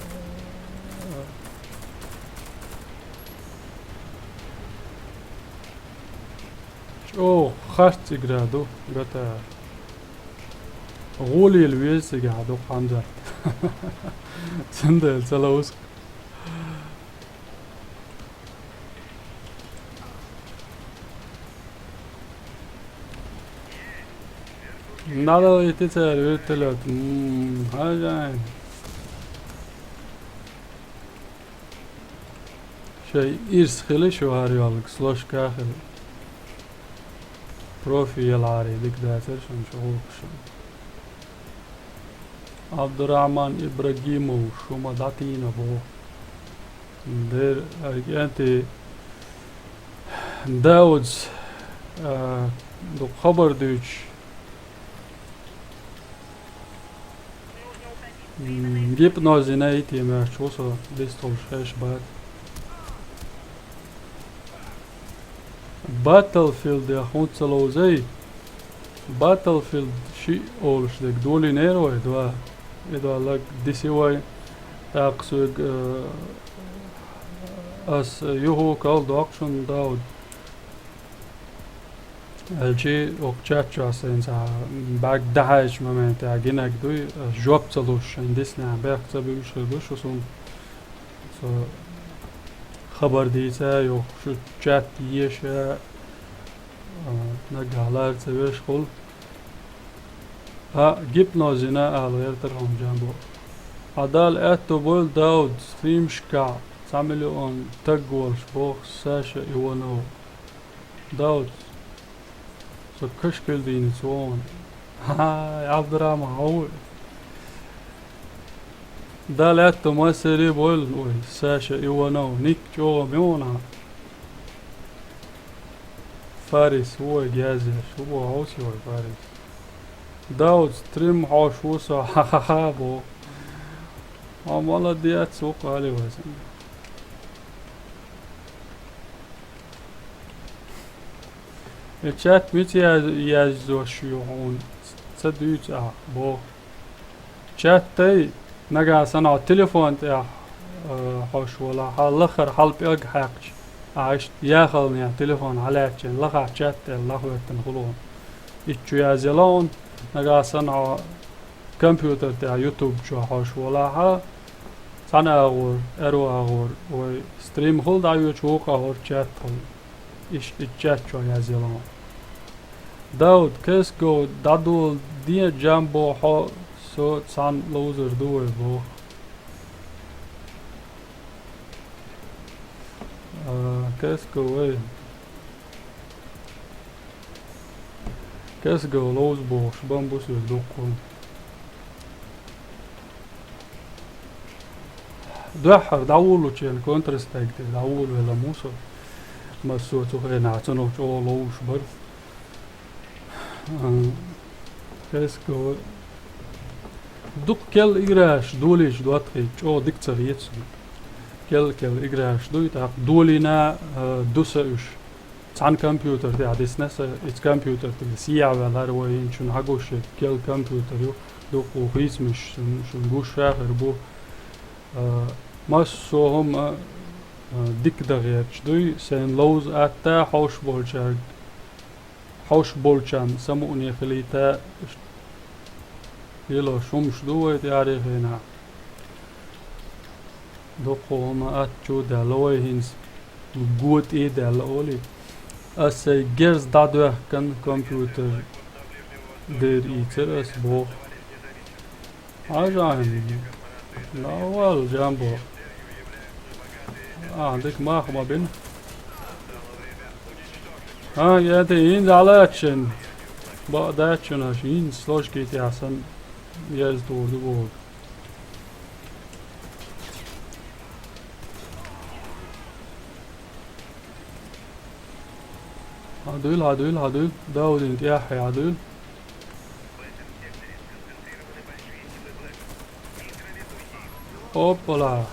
ЧӀогӀа харц игра ду G T A. ГӀолийла веза цигахь ду Хьамзат. Цундела ца ловзу. Надо идти цара вертолёт. М, хьажа. Шайн ирс хили шу хӀара йоллаг, слошка хили. Профи ялахьарий дика дацара шуна шу гӀуллакхаш. Абдурахьман Ибрагимов, шу ма дӀатийна боху. Дер, ай, кӀентий Даудс, а, дукха хабар дуьйцуш, М, гипноз йина йитий моьттуш ву со, дистхуьлуш хезаш бац. Battlefield-ех хӀунда ца ловзий? Battlefield шиъ олуш дерг долийнера вай, два. И два лаг диси вай. ТӀаккха соьга, э, ас юху кал доккху шуна, Дауд. Аьлчи, окху чат чохь сайна цхьа бӀаьрг дӀахьаьжча моментехь гинарг дуй, жоп ца луш, шайн диснехь бехк ца буьллуш хир ду шу суна. Со хабар дийца а йоху, шу чат еша а, а, наггахь лара ца веш хуьлу. А, гипноз йина ала гӀертара хьуна, Джамбо. Хьан Дала аьтто бойла, Дауд, стримашкахь цхьа миллион таг волуш боху Саша Иванов. Дауд, со кашкилдийна ца вогӀу. Хьай, Абдурахьман, хьо ву? Дала аьтто массаре а бойла вай, Саша Иванов, ник чӀогӀа ма ву хьан. Фарис, ву вай гезеш, ву боху хьовсий вай, Фарис? Дауд, стрим хьош ву со, ха-ха-ха, боху. Хьо молодец, ву кхали вай сан. Э, чат мича яз-, язъеш ю хьуна? Ца дуьйцу ахь, боху. Чат тай, нагахь санна хьо телефон тӀехь, э, хьош валахь, хьан лахара хьал пӀелг хьаькхча, ахь иштта яхалнехь телефон хьалаьцча, лахахь чат тӀе лахветтина хуьлу хьуна. Итт чу язъяла хьуна, нагахь санна хьо компьютер тӀехь YouTube чохь хьош валахь, цхьана агӀор, аьрру агӀор, вай стрим хуьлу дӀайоьдуш, вукху агӀор чат хуьлу. Иштта и чат чохь язъяла хьуна. Дауд, Кесго, дӀадоладе, Джамбо, хьо, со цхьаьна ловзар ду вай, боху. А, Кесго, вай. Кесго ловза бохуш, бан бу соьга дуккха. Дуьххьара дӀавуллучеран Counter-Strike тӀе дӀавулавелла ву со. Массо а цу хенахь цунах чӀогӀа ловзуш бара. А, Кесго. Дукха керла играш долийча доттагӀий чӀогӀа дика ца хета суна. Керла-керла играш дуй, тӀаккха долийна, а, ду сан уьш. Цхьана компьютер тӀехь дисна сан, иза компьютер тӀера сехьа ваьлла хӀара вай хӀинца шуна хьагуш ерг керла компьютер ю, дуккха хийцамаш шун-, шуна гуш а хир бу. А, массо а хӀума, а, дика дан гӀерташ дуй, сайна ловза атта хьовш болчаьрга, хьовш болчарна самукъане хилийта, ш-, лелош хӀумаш ду вай тӀаьххьарчу хенахь. Дуккха хӀума атта чу а даьлла вай хӀинца, го тӀе а даьлла олий. Ас сайн герз дӀадоьхкина компьютер дера ийцира ас, боху. Хьажа хьайна. Давал, Джамбо. А, дика мах ма бина. А, я тӀе хӀинца дӀалаьцчина. Бакъ даьччина аша, хӀинца сложки тӀехь санна, ерза тур ду боху. Хьадуьйла, хьадуьйла, хьадуьйла. Даудин тӀаьххье хьадуьйла. Оппала.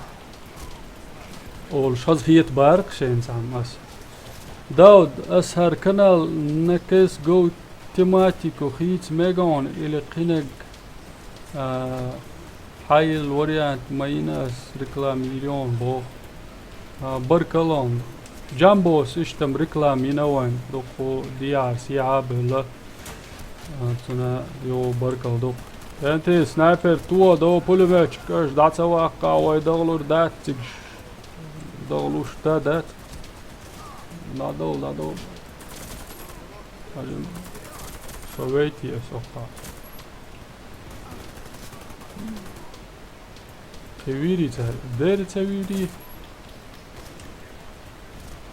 Олуш хаза хета бара-кх шайна цхьамма ас. Дауд, ас хӀара канал на кес гов тематику хийца мега хьуна или кхинаг, а, хьайилла вариант ма йина ас реклама йийр йолу боху. А, баркалла хьуна. Джамбос иштта-м реклама йина вайн, дуккха дехьара сехьа а бевлла. А, цуьнан йогӀу баркалла дукха. Энти, снайпер, тоха дов пулеметчик, аша дӀа ца ваккха, вай дагӀалур дац цига. ДагӀалуш да дац. ДӀадовла, дӀадовла. Хьажа, со вейти ас оккха. Кхин вийрий цара? Дера ца вийрий?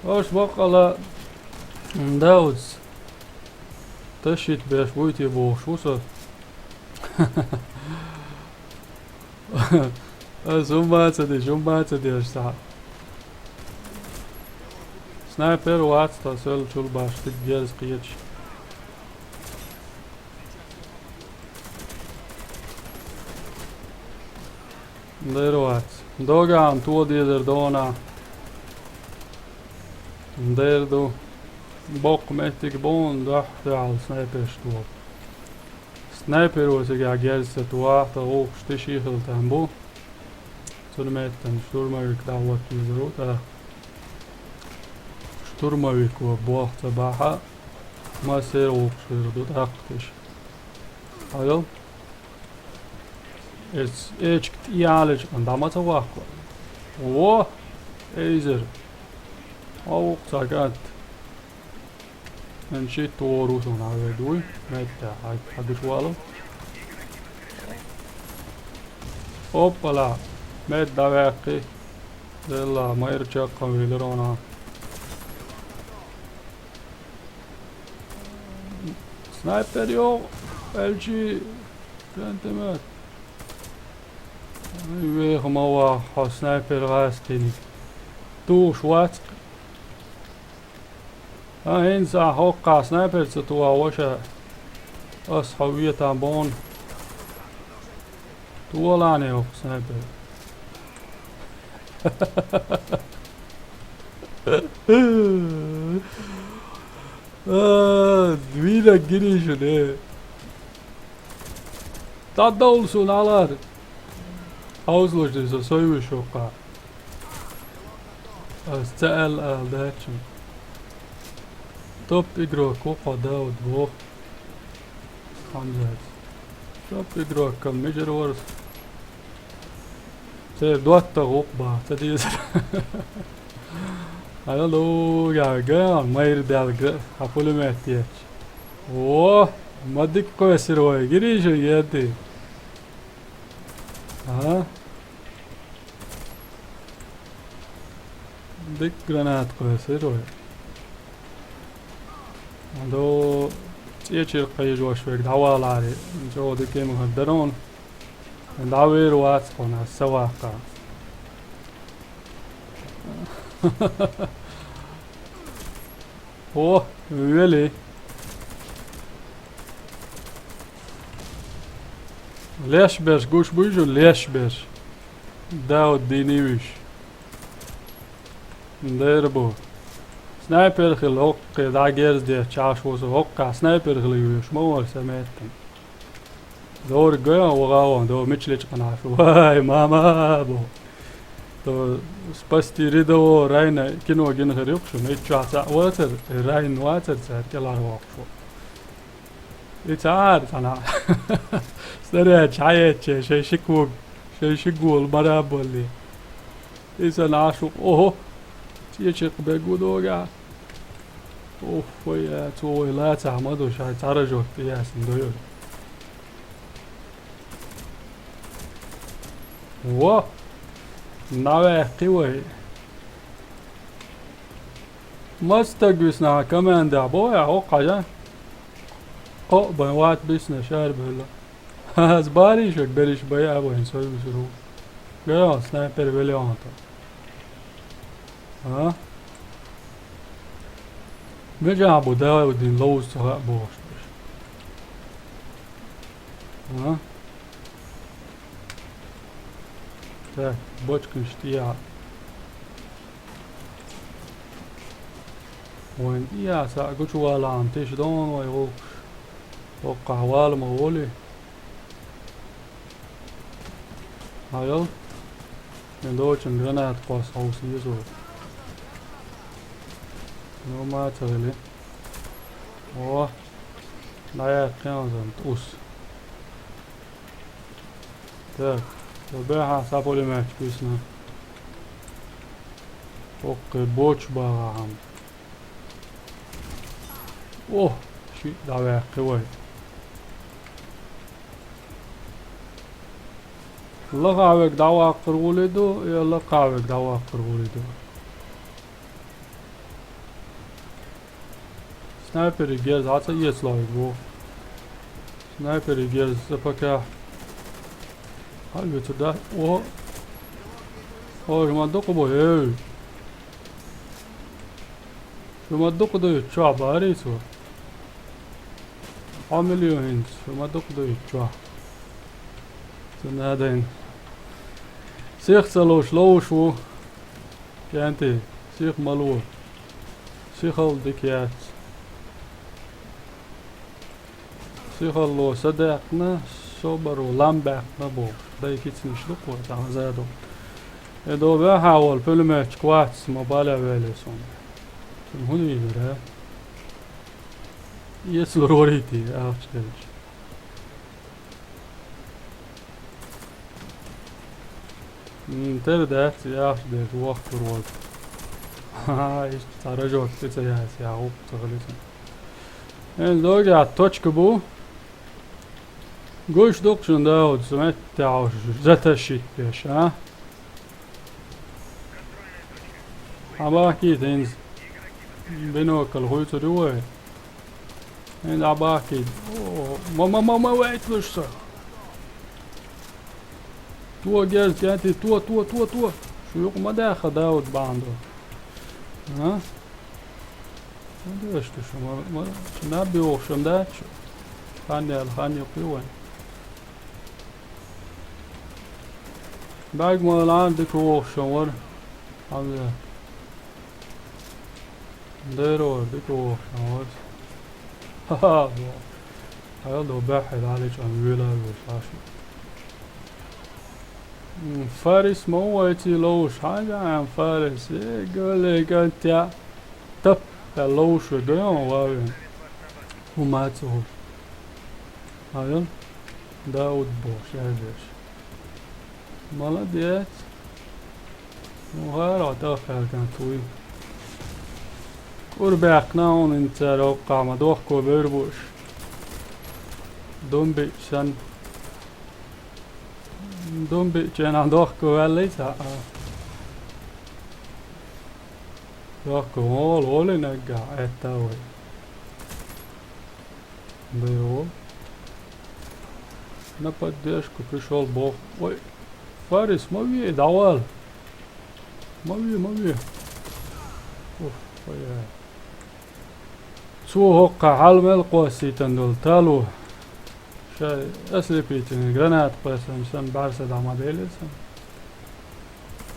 Ош баккъала, м, Дауц. Ташийта беш буй те бохуш ву со. Ас хӀумма а ца деш, хӀумма а ца деш схьа. Снайпер вац тхан сел чул баш, дика герз кхеташ. Дера вац. Доган то дезар дона. Дера ду. Боккха меттиг бон, дохь, дохьал снайперш то. Снайпер ва цига герз ца туа, тӀаккха гӀуллакхаш тиши хила там бу. Цун меттан штурмовик дӀавоттийзар ву тӀаккха. Штурмовик ва бох ца бахьа, массер гӀуллакхаш хир ду тӀаккха тиша. Хьажал. Эс эчка тӀеяллачкъан дӀа ма ца ваккха. Во! Эйзер. Хьо вукху цхьа кӀант. Эн шийтта вогӀур ву суна хьан вай дуй? Метта хьа-, хьагуш валу. Оппала! Метта дӀаваьккхи. Делла, майра чаккхам вилира вана. Снайпер йо, элчи, прям тема. Ай, веха ма ваха, хьо снайпер гӀастини. Туш вац. А, хӀинца а хӀоккха снайпер ца туа ваша. Ас хьо ветан бон. Туалане хӀоккха снайпер. А, вийраг гирий шуна, э. ДӀадовла суна алар. Хьовзалаш деза со сой вуьйш воккха. Ас ца аьлла ала даьчча. Топ игрок ву кхо Дауд ву. Хамзат. Топ игрок кам мижер варс. Церан доттагӀа гӀуллакх баха ца дезара. Алло, я га, майра даьлла га, хьан пулемет етташ. О, ма дика кхойсира вай, гирий шуна, еди. А? Дика гранат кхойсира вай. До цӀечира кхайжош верг дӀаваларе. ЧӀогӀа дика ма хӀара дарон. ДӀавер вац кхуна, ас ца ваккха. О, вели. Леш берш, гуш буй шу, леш берш. Дауд дийна вуьш. Дера бу. Снайпер хила хӀоккхе дӀа герз детташ Ӏаш ву со, хӀоккха снайпер хила вуьш ма вара сан меттан. Дора гайон вагӀа вон, до мичаличкъанаш. Вай, мама, бо. То «Спасти рядового Райна» кино гина хир юкъ шу, миччахь цхьаъ вацар, Райн вацар цара кӀелхьарвоккхуш ву. И цара цхьана. Снаряд хьаечча, шайн ши ког, шайн ши гола мара а боллий. И сан Ӏаш ву, охо, цӀечакх бегу догахь. Ух, вай, э, цо вай лацахь ма ду, шайн цхьа рожок тӀеяьсна ду юра. Во! НӀаваьккхи вай. Мастаг висна командехь бо вай, хӀокху хьажа? Кхоъ бан ват бисна шарбевлла. Ас барий шуьга берриш бай а вайн сой вуьсур ву. Гайо, снайпер велион тӀа. А? Меджа бу Даудин ловза ца хаьа бохуш берш. А? Так, бочканаш тӀе яхьа. Вайн тӀе яхьа, схьа гучувалахьан тиша дон вай гӀуллакхаш. ХӀоккхахь вала ма волий. Хьайол? Шен доцчун гранат кхосса хьовса езо. Ну, ма ца хили. О, дӀаяьккхина зан тӀус. Так, со бехьа са пулемет куьйсина. ХӀоккхе боч багӀахьама. О, шиъ дӀаваьккхи вай. Лаха верг дӀаваккхар гӀулий ду, я лакха верг дӀаваккхар гӀулий ду? Снайпере герз хьа ца эцалой бу. Снайпере герз ца пакахь. Хьа оьцур дац. О! О, ма дукха бу, эй! Шу ма дукха дуй, чохь барий цо? Хьо мила ю хӀинца? Шу ма дукха дуй, чохь? Цу надайн. Сих ца луш ловш ву. КӀентий, сих ма ло. Сихалла дика яц. Сихалло са даьккхина, собаро лам баьккхина бохуш. Дай кицнаш ду кхо, цхьа хаза ду. Э, до баьхьа волу пулеметчик вац, ма бале веле суна. Цуьнан хӀун вийна вара? Эцалур варийти, ахча делча. М, тера дац, яхаш дерш вохкур ваза. Ха-ха, иштта цхьа рожок тӀе ца яц, я гӀуккха ца хилица. Эн догӀа точка бу. Гуш дукха шун Дауд, су меттехь заташит беш, а? Хьан бахкийта хӀинца? Бинокль хуьйцур ю вай? ХӀинца Ӏа бахкийта. О, ма, ма, ма, ма, вайталуш со. То герз, кӀентий, то, то, то, то. Шу юкъа ма даьхха Дауд бахьана ду. А? Ма деш ду шу, ма, ма, шу наб йохуш ма дац шу. Хан яьлла, хан юкъа ю вайн. БӀаьрг ма лан дика вохуш вара. Хьан ве? Дера вара, дика вохуш вара. Ха-ха, бо. Хьал до баьхьа дӀалечкъан вела веш, хьаша. М, Фарис ма ву вайций ловш, хьан гаьна Фарис? Э, гале, кӀантя. Тап, хьа ловш ве, гайон вавен. ХӀума ца хӀуш. Хьан? Дауд бохуш, яздеш. Молодец. Ну, хӀара тӀаккха кӀант вуй. КӀур баьккхина хьуна хӀинца цара хӀокхахь ма дохко бевр бу уьш. Дум биъча санна. Дум биъча нах дохко ваьллий цхьаъ? Дохко, гӀола, гӀоли наггахь, аьтта вай. Дайо. На поддержку пришёл бог. Ой, Фарис, ма ве, дӀавала. Ма ве, ма ве. Уф, ой, ай. Цо хӀоккхахь хьал мел кхоссийтан долу, талу. Ша ослепительный граната кхоьссина санна, бӀаьрса дӀа ма белира сан.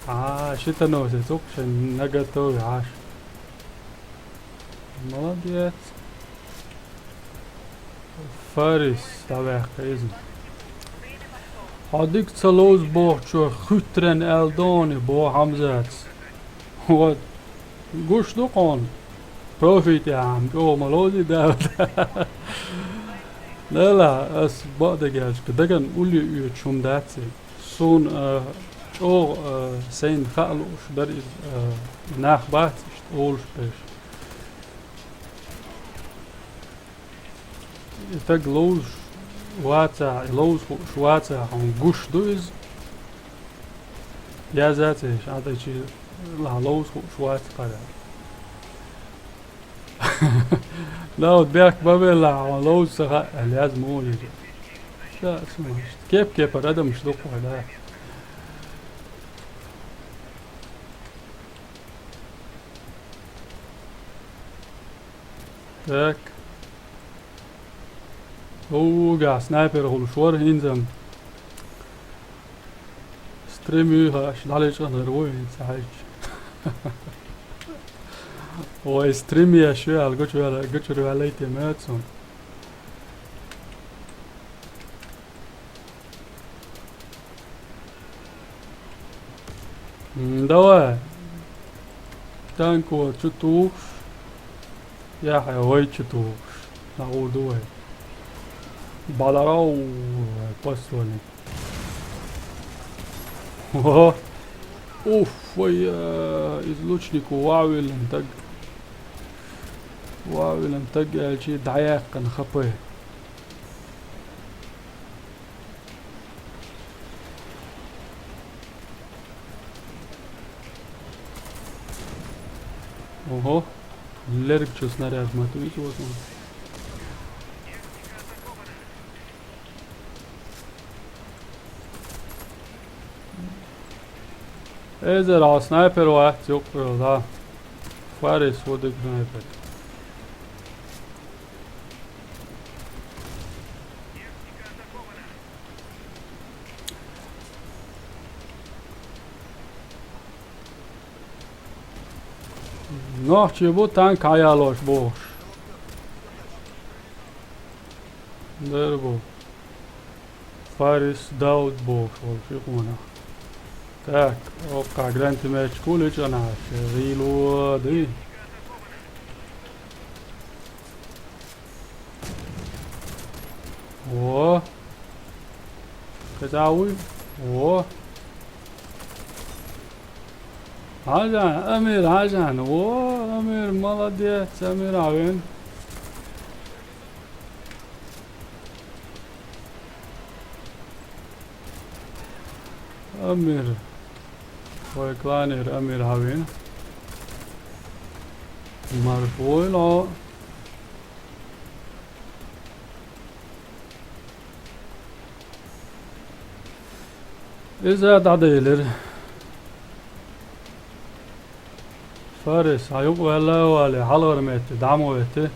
А, щитоносец, укх шайн наготове Ӏаш. Молодец. Фарис, дӀаваьккха иза. Хьо дика ца ловза бохучух хуьттаран аьлла доне, боху Хьамзатас. Вот. Гуш ду хьуна. Профи тӀехь ам чӀогӀа ма ловзий, Дауд. Нела, ас бакъдерг аьлча, дагана улле оьцуш хӀума дац и. Суна, а, чӀогӀа, а, сайна хаа лууш дара иза, а, нах бац иштта олуш берш. И стаг ловзуш вацахь, и ловза хууш вацахь, хьуна гуш ду иза? Яздац аша, Ӏа тӀе чи лаха ловза хууш вац кхара. Дауд, бехк ма беллахь, хьуна ловза ца хаьа аьлла, язда муха йира? Ша, ас ма иштта. Кеп-кепара адамаш ду кху, да. Так. Угахь снайпер гӀуллуш вара хӀинца-м. Стрим юьйхаш дӀалечкъинарг ву хӀинца хьаьжча. Вай стрим еш ю аьлла гучувала-, гучур ваьллай те моьтту суна. М, давай. Танко чу тухуш. Яхьъя вай чу тухуш. Нагур ду вай. Баларов, посольник. Ого. Уф, вай, э, из лучнику вавилан таг. Вавилан таг аьлчи дӀаяьккхина хапай. Ого, лерг чу снаряд ма туьйцу вот он. Эзар а снайпер вац, юккъе, да. Фарис ву дика снайпер. Нохчий бу танк хьаялош бохуш. Дера бу. Фарис Дауд бохуш волу ши къонах. Так, оккха гранатометчик ву лечкъанаш, гӀийло ду. Во. Кхин цхьа вуй? Во. Хьажан, Амир, хьажан. Во, Амир, молодец, Амир, хьан вен. Амир. Вай кланера Амир хьан вен. Марш вуйла. Иза дӀаделира. Фарис, хьан юкъа ваьлла а вале, хьалхара метте, дӀа ма ветти.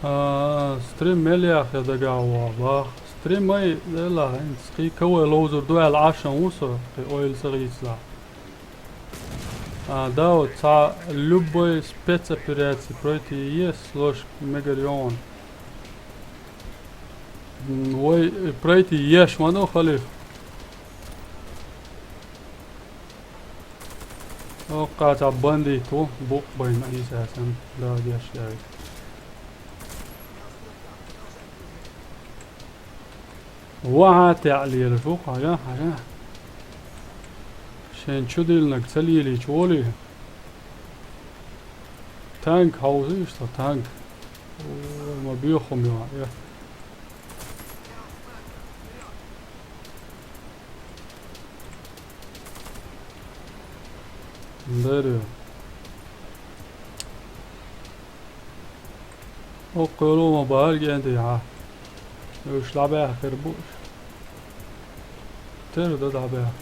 А, стрим мел яхъя дагахь ву бах. Стримай, делахь, хӀинца кхин кавай ловзур ду аьлла Ӏашшан ву со, кхин ойла ца гӀийцалахь. А, да, вот цхьа любой спецоперации пройти еш лош мегарйон. М, вай пройти еш ма ду, халиф. Оккха цхьа бандит ву, букъ байна Ӏийса санна, Дала гечдойла. Ваха теӀ лелаш ву, хьажа, хьажа. Шен чу диллинарг ца лелийча волий? Танк хьовзийша тхо, танк. Ой, ма боьха хӀума ю, э. Дерриге. Оккхуьйлу ма бахара генди хьа. Уьш дӀабаьхкира бу уьш. Тера дан дӀабаьхкира.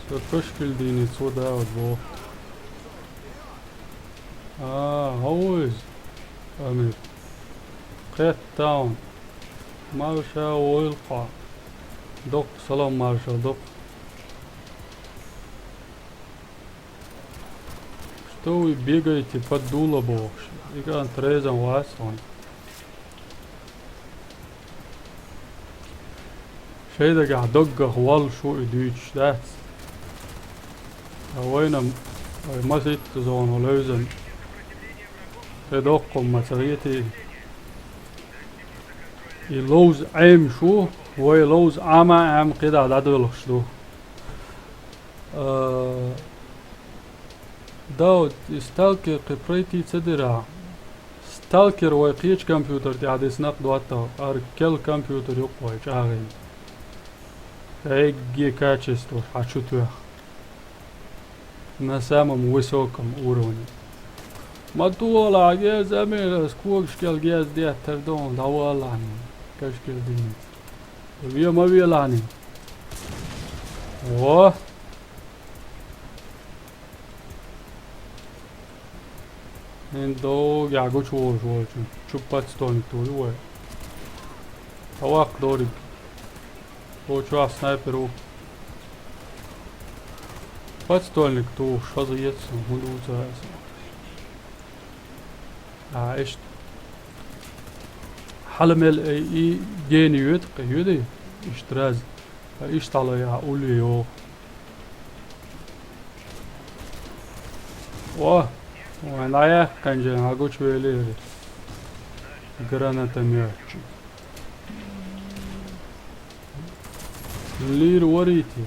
Со пашкилдийни цо да вот бо. А, хьо ву иза? Амир. Кхетта ван. Марша войла кхо. Доккха салам маршал доккха. Что вы бегаете под дуло бохуш? И кӀант резан вац хьуна. Шайн дагахь доггах воллуш ву и дуьйцуш дац. Ткъа вайна, вай масийтта зоно левзан, тӀедоккхун ма ца гӀетий. И ловза Ӏемаш ву, вай ловза Ӏама а Ӏема кхидӀа дӀадоьлхуш ду. А, Дауд, и сталкер кхин пройти ца дира. Сталкер вай кхечу компьютер тӀехь дисна кхидӀа доттагӀа, хӀара керла компьютер юкъа вай чӀагӀйина. Эгге качествош хьан чу тоьхна. На самом высоком уровне. Ма тохалахь геза, Амир, ас когаш кӀел геза деттар ду, дӀавалалахь, каш кӀел дийна. Ве ма велахь. Во! ХӀинца догӀу гучуволуш волчун чу подствольник тухур ю вай. ТӀаваккха дориг. О, чохь снайпер ву. Подствольник тухуш хаза ецна, хӀунда ву ца хаьа. А, иштта. Хьала мел, э, и гена йоьду, кхин йоьду, иштта раз. Ткъа иштта хьала яхьа улле йогӀу. О, вайн дӀаяьккхинчарна хьан гучувелира. Гранатомётчик. Лийр варийти.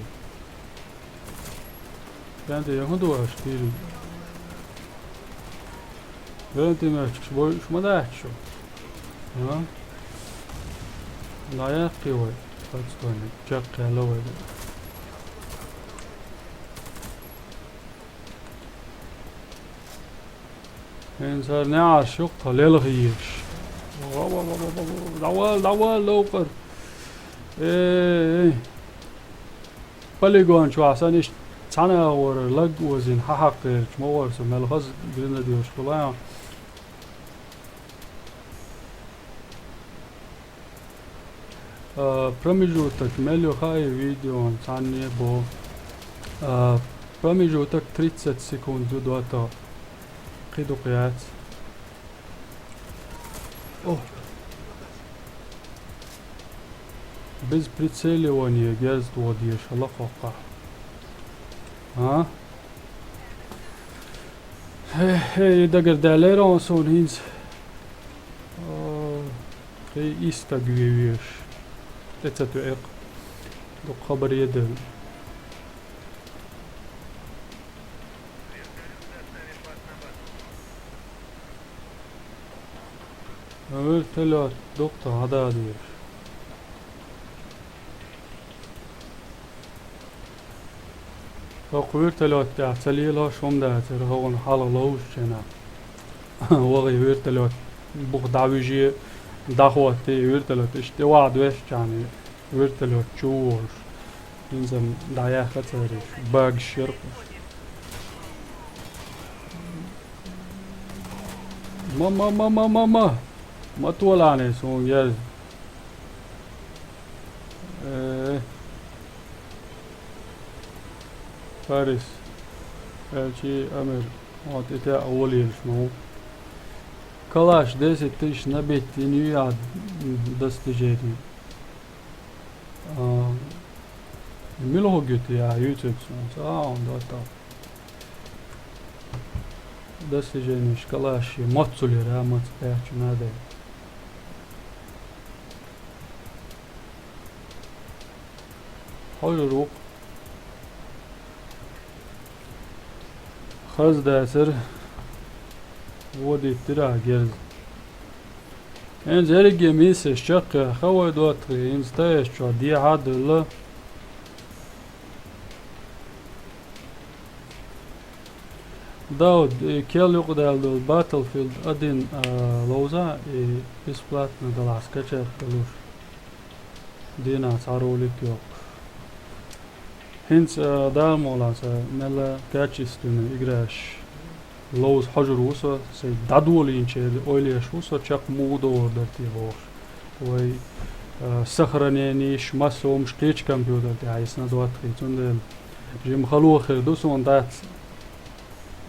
Кенде, я хӀун ду аша тийриг? Гранатомётчикаш бойуш ма дац шу. А? ДӀаяккхий вай. Подствольник. Чекх яьлла вай. ХӀинца хӀара неӀарш ю-кх тхо лелха езаш. Ва-ва-ва-ва-ва-ва. ДӀавала, дӀавала, ловкъар. Э, э. Полигон чохь санна иштта цхьана агӀора лаг озийна хьан хьакхерча, ма вара со мел хаза гренадерш хуьлу. А, промежуток мел ю хаьий видеон, цхьанне бо. А, промежуток тридцать секунд ю дота. Кхидукъ яц. О. Без прицеливания герз тӀа дезаш хила кхоккха. А? Хе-хе, и дагар даьллера он суна хӀинца. О, кхин и стаг вевеш. ТӀе ца тоьӀе-кх. Дукха хабар едевлла. Вертолёт дукха хьададеш. ХӀокху вертолёт тӀехь ца лелахь хӀума дацара, хӀокхунна хьалха ловзучу хенахь. ВахӀий вертолёт бух дӀавижий, дӀахӀоттий вертолёт, иштта тӀе вахьа доьшчахьана вертолёт чу а волуш. ХӀинца-м дӀаяьхна цара уьш, багаш яра уьш. Ма, ма, ма, ма, ма, ма! Ма толахьане суна герз. Э. Парис. Элчи Амир. Вот и тя а волелаш ма ву. Калаш десять тысяч набить йина ю ахь достижение. А, мила хӀу гуьту я юьйцург суна? Ца а хьуна доттагӀа. Достиженеш калаш моццул яра, маца баьхча надай. Хьожур ву-кх. Хаза дацара. Вон диттира герз. ХӀинца ерриге миссеш чекхъяьхна вай доттагӀий, хӀинца тӀаэшчохь дехьа а девлла. Дауд, и кел юкъадаьлла долу Battlefield один, а, ловза, и бесплатно далахь скачать дан луш. Дийнахь цхьа ролик йоккхуш. ХӀинца, а, Дала мукъалахь, сан мелла качественный играш ловза хьожур ву со, сайн дӀадолийначеран ойла еш ву со, чекх муха догӀур дара те бохуш. Вай, а, сохраненеш, массо а хӀумаш кхечу компьютер тӀехь йисна доттагӀий, цундела жимма хало хир ду суна дац.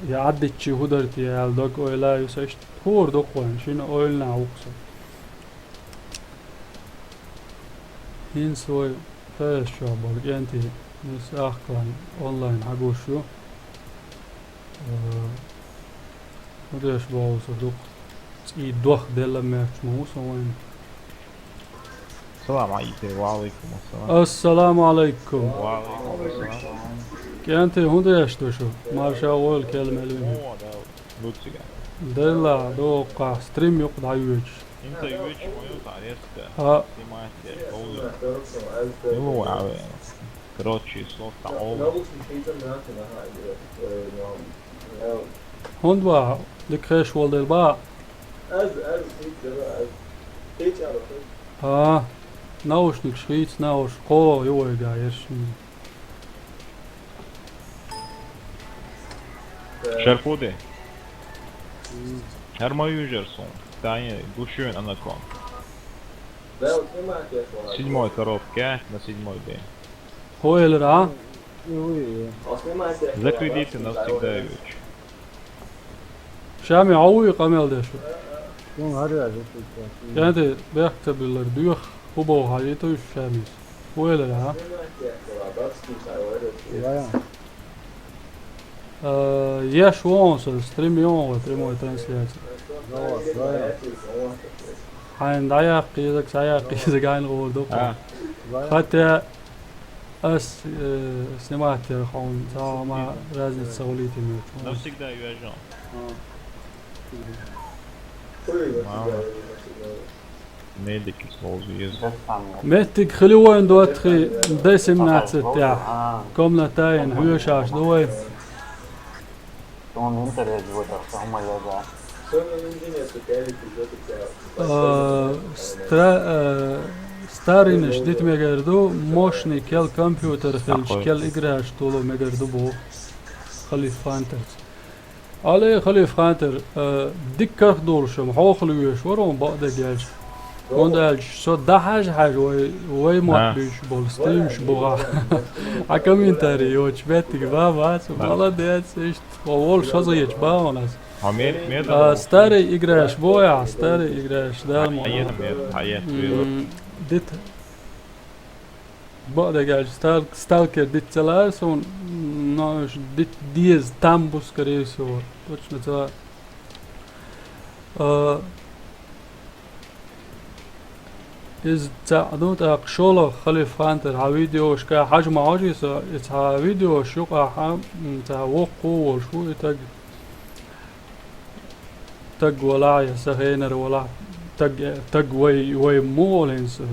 Я Ӏаддитчий хӀун дара те аьлла дог ойла а ю сан, иштта хӀора дукха вайн, шина ойланехь ву-кх со. ХӀинца вай тӀаэшчохь болу кӀентий, нис ахкалан онлайн хьагуш ю. Э, хӀун деш боху со дукха? ЦӀий дох делла моьттуш ма ву со вайна. Салам алейкум. Ва алейкум ассалам. Ассаламу алейкум. Ва алейкум ассалам. КӀентий, хӀун деш ду шу? Марша войла, кел мел вина. О, да, луцига. Делла, доккха, стрим юкъа дӀайоьдуш. ХӀинца йоьдуш ма ю, цхьа резко. А. Снимать деш, ловзуш. Мила ву аве. Короче, слов таӀо. ХӀунда ваха? Дика хеш волу дела баха? А, наушникаш хийцина уьш, кхо ю вайга ерш. Шарфуди. ХӀара ма вуьйжара суна. Тайна гуш ю анакон. Седьмой коробка, на седьмой день. ХӀун элира, а? Закрыть йита навсегда йоьдуш. Шами, хьо вуй къамел деш ву? Суна хӀара а закрыть йита. КӀентий, бехк ца биллар, доьху, хӀун боху хьажийта уьш Шамис? ХӀун элира, а? Ваьлла. Э, еш вон со, стрим йон вай, прямой трансляция. Давай, давай. Хьайна дӀаяккха езаг, схьаяккха езаг, хьайна гӀур ду-кх. А. Давай. Хотя ас, э, снимать яр хьуна, цхьа хӀума разница ца хуьлийта меттиг. Навсегда йоьжна. А. Мама. Медикис ловза еза. Меттиг хили вайн доттагӀий, Д семнадцать тӀехь. Комната йина хьоьшуш ду вай. А, стра-, а, старинаш дита мегар ду, мощный кел компьютер хилча, кел играш толо мегар ду боху Халиф Хантер. Алей, Халиф Хантер, э, дика карх долуш-м хьо хила везаш вара хьуна бакъдерг аьлча. ХӀунда аьлча со дӀахьажа-хьажа вай, вай мотт буьйцуш болу стримаш бу хьан. Хьан комментарий йоцуш беттиг бан бац, молодец, иштта. Хьо волуш хазахеташ бан хьуна ас. Хьо ме-, ме-, А, старый играеш бу ахь, старый играеш, Дала ма. Хьаен, ме-, хьаен, ме-. М, дита. Бакъдерг аьлча, стал-, сталкер дита ца лаьара суна, но уьш дита деза там бу, скорее всего. Точно ца лаьа. А, иза цхьаъ ду, тӀаккха шолгӀа Халиф Хантер, хьан видеошка хьажа ма хьожий со, и цхьа видеош юкъахь, м, цхьа воккха волуш ву и таг. Таг валахь я сан хенара валахь, таг, таг вай, вай муха олу хӀинца,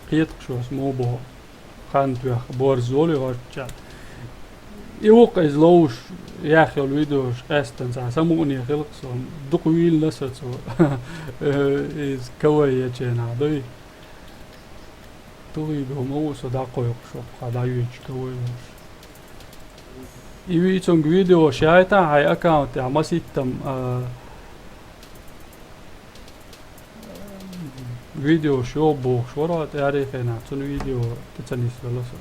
кхетахь шо ас муха боху? Хан тоьхна борз волу хӀордча. И ву-кх иза ловзуш, яхь йолу видеош къаьстина цхьа самукъане хилла-кх со, дукха вийлла сан цо. Э, иза кавай ечу хенахь дуй. Тухий бен ма ву со дӀакхойкхуш, хӀокху хьан дӀайоьдуш кавай волуш. И ви-, цуьнга видеош яйтахьа хьайн аккаунтехь масийттам, а, видеош йогӀу бохуш вара, тӀаьхьарий хенахь цуьнан видео тӀе ца нисвелла со.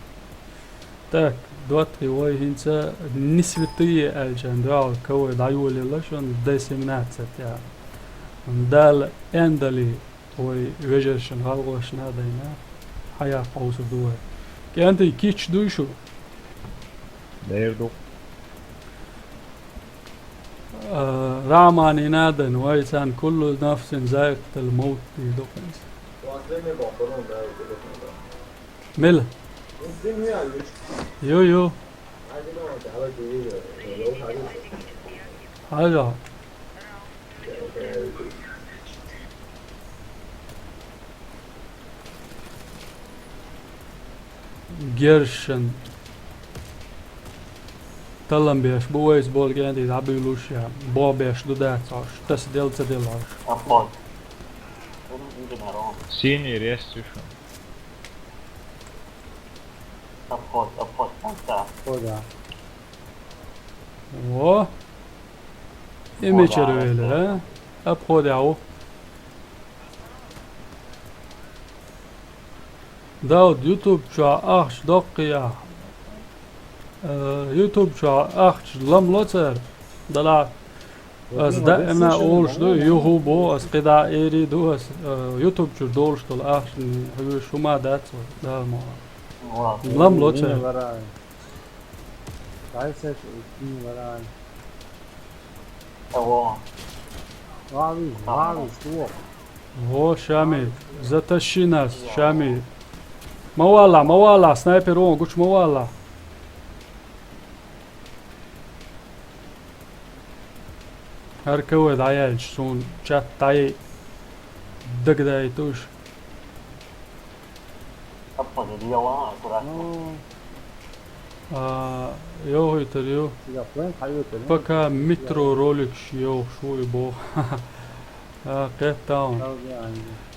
Так, доттагӀий, вай хӀинца не святые аьллачарна дуьхьал кавай дӀайолаелла шуна, Д семнадцать аьлла. Дала эндали вай вежаршна, гӀалгӀашна а дайна, хьаяккха хьовсур ду вай. КӀентий, кийча дуй шу? Дер ду. А, Рахьманина а дайна, вай царна куллу нафсин заикъатул мавт дийр ду хӀинца. Мила? Ю, ю. Хьажа. Гершан. Таллам беш бу вайца болу кӀентий дӀабуьйлуш я. Бо беш ду дац хьош. Таса дел ца дел хьош. Обход. Синий рез цуьшун. Обход, обход, конца. Обхода. Во. И мичара велира, а? Обходехь ву. Дауд, YouTube чохь ахча доккхий ахь? Э, YouTube чохь ахча лам ло цара? Далахь. Ас даима олуш ду, юху боху ас, кхидӀа а эри ду ас, э, YouTube чуьра долуш долу ахча хьуьйсуш хӀума дац вай, Дала ма ван. Лам ло цара. Во, Шами, затащи нас, Шами. Ма валла, ма валла, снайпер вон, гучу ма валла. ХӀара кавай дӀаяьлча, суна чат дӀай дагадайтуш. Ну. А, йохуьйтур ю. Пока метро роликаш йохуш ву и боху. А, кхеттавна.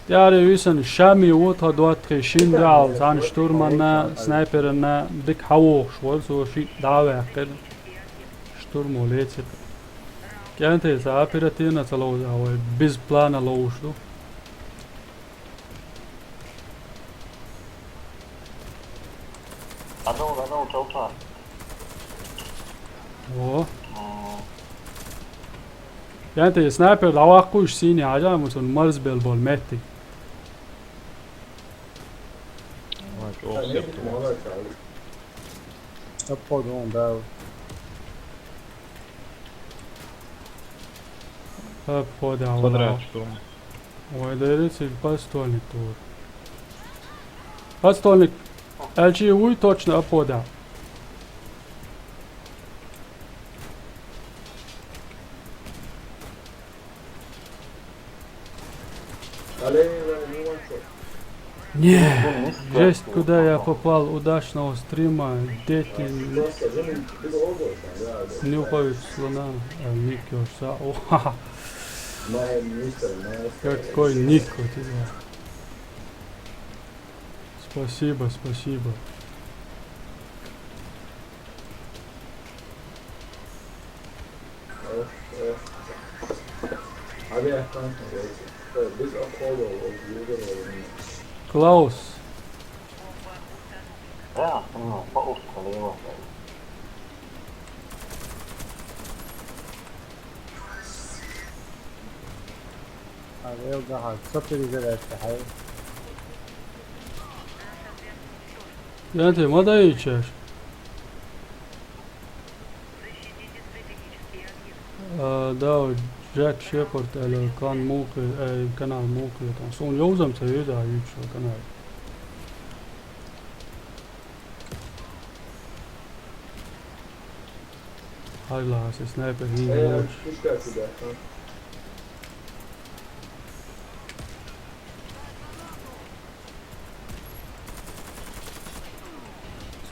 ТӀаьхьаре висина Шами ву тхан доттагӀий, шина дуьхьал цхьана штурманна, снайперанна дика хьавогӀуш вара, цо шиъ дӀа а ваьккхира. Штурмо лецира. КӀентий, ца оперативно ца ловза вай, без плана ловзуш ду. О. КӀентий, снайпер дӀаваккхуш сийне хьажа, муьлхха марзбелла болу меттиг. Обхода вон, да. Обхода вон. Подряд штурм. Вай дерриг цига подствольник тур. Подствольник. Аьлчи вуй точно обхода. Не, жесть, куда я попал, удачного стрима, дети, не уходит слона, а, ник ёрса. О, ха-ха. Какой ник у тебя? Спасибо, спасибо. Klaus. Янте, ма дайичаш. А, да, Джек Шепард, аьлла, кан мухи, э, канал мухи, там, сон йовзам ца йовза, а, ючо канал. Хьажал, аса снайпер хӀинца йолчу.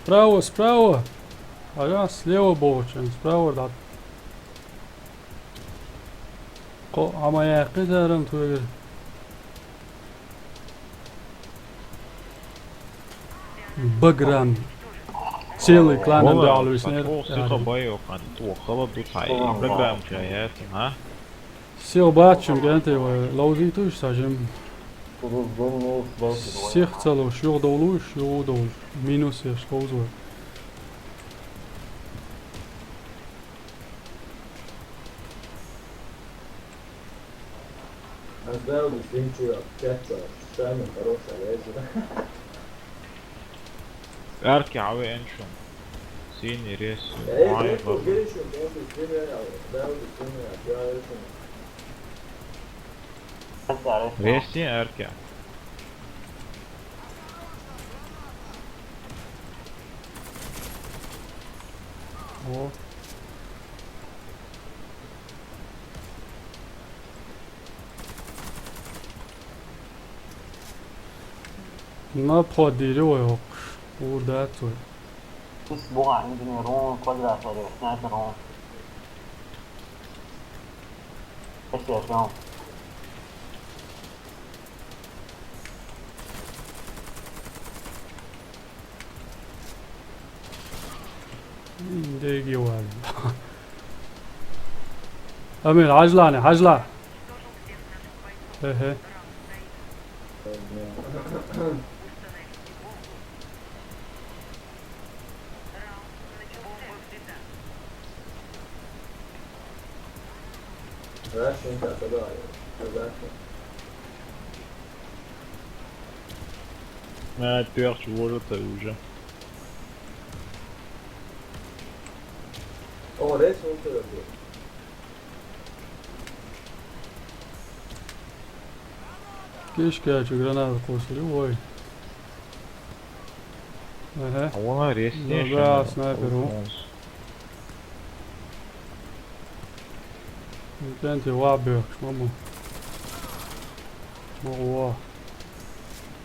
Справа, справа! Ага, слева бохучун, справа дӀа. Кхо, Ӏама яьккхи цара тхоьгара. Баграм. Целый клан. Вала, дуьхьал виснера. Тхо сиха байо хан, тхо хала ду цхьа и программа чу яц, а? Сиха бац шуна, ГӀенти, вай ловзуьйтуш ца жим. Сиха ца луш, юха довлуш, юха довлуш. Минус еш, ловзу вай. Ас Дауди синчура кечча, шайна хороша леза. Эрки хьавеана шуна. Сийни рес, эй, вай, эй, бабу. Ресин эрки. О. Ма пхо дийри вай хӀокхуш. Ур дац вай. Ис бугӀа хӀинца рон квадрат вара, снайпер рон. Ис я рон. Деги вали. Амир, хьажлани, хьажла. Эхе. Ма, тоьхча вожа тай уже. О, рейс вон туда был. Кишка чу граната кхуссур ю вай. Аха. А вон рейс. Да, да, снайпер ву. ГӀенти, ва бехаш, ма бу. Ма ва.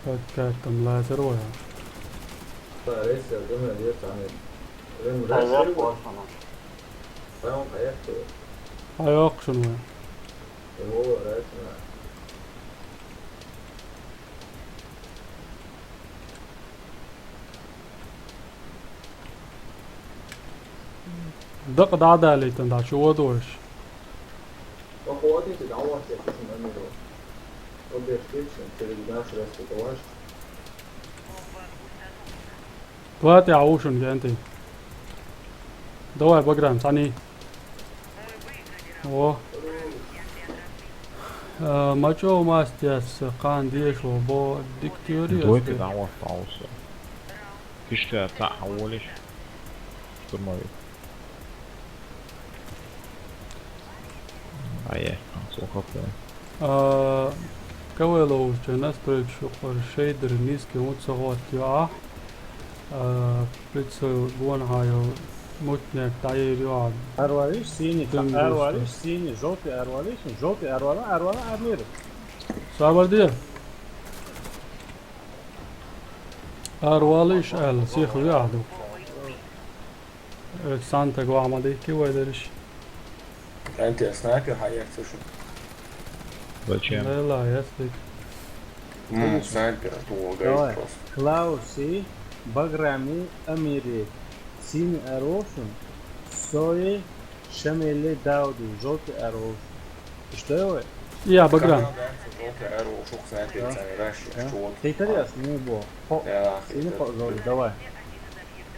Как, как там лазер вая? Хьайоккхуш вай. Дакъа дӀадалийтина дӀа чу вадо аша. Давай тӀе Ӏа ву шуна, ГӀенти. Давай, Баграм, цхьаьний. О. А, ма чӀогӀа маста яц, кхана дешо бо дика теория. Давай тӀе дӀа вахта Ӏа ву со. Кишка цхьаъ хьаволиш. Штурмовик. Ай, ай, слухав я. А, кавело уже настройки шукъар шейдер низкий, он ца гӀоттайо ахь. А, прицел гонахьа йо, мутнек дӀаер ю ахь. Арвалиш синий, арвалиш синий, жовтый арвалиш, жовтый арвала, арвала армир. Сабар де. Арвалиш аьлла, сиха веа ду. Э, Санта гуахь ма дихки вай дерриш. ГӀенти, снайпер хьаэцци шу. Зачем? Лела, яц дик. М, снайпер, ту вогай. Давай. Просто. Клауси, Баграми, Амири, синий аьрволшун, сои, Шамили, Дауди, жовтый аьрволшун. Иштта вай? Я, Баграм. Тейкарь я с ним был. Хо, я, с ним хо, давай.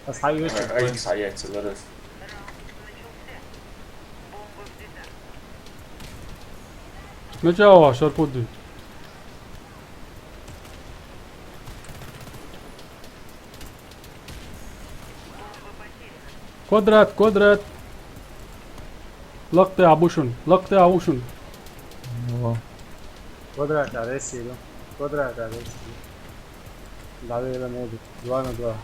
Ас хай вешать. Ай, ай, саяц, ларас. Мича ва, шарпуди. Квадрат, квадрат. Лакъти абушун, лакъти абушун. О. Квадрат аресилу. Квадрат аресилу. Давила меди. Два на два.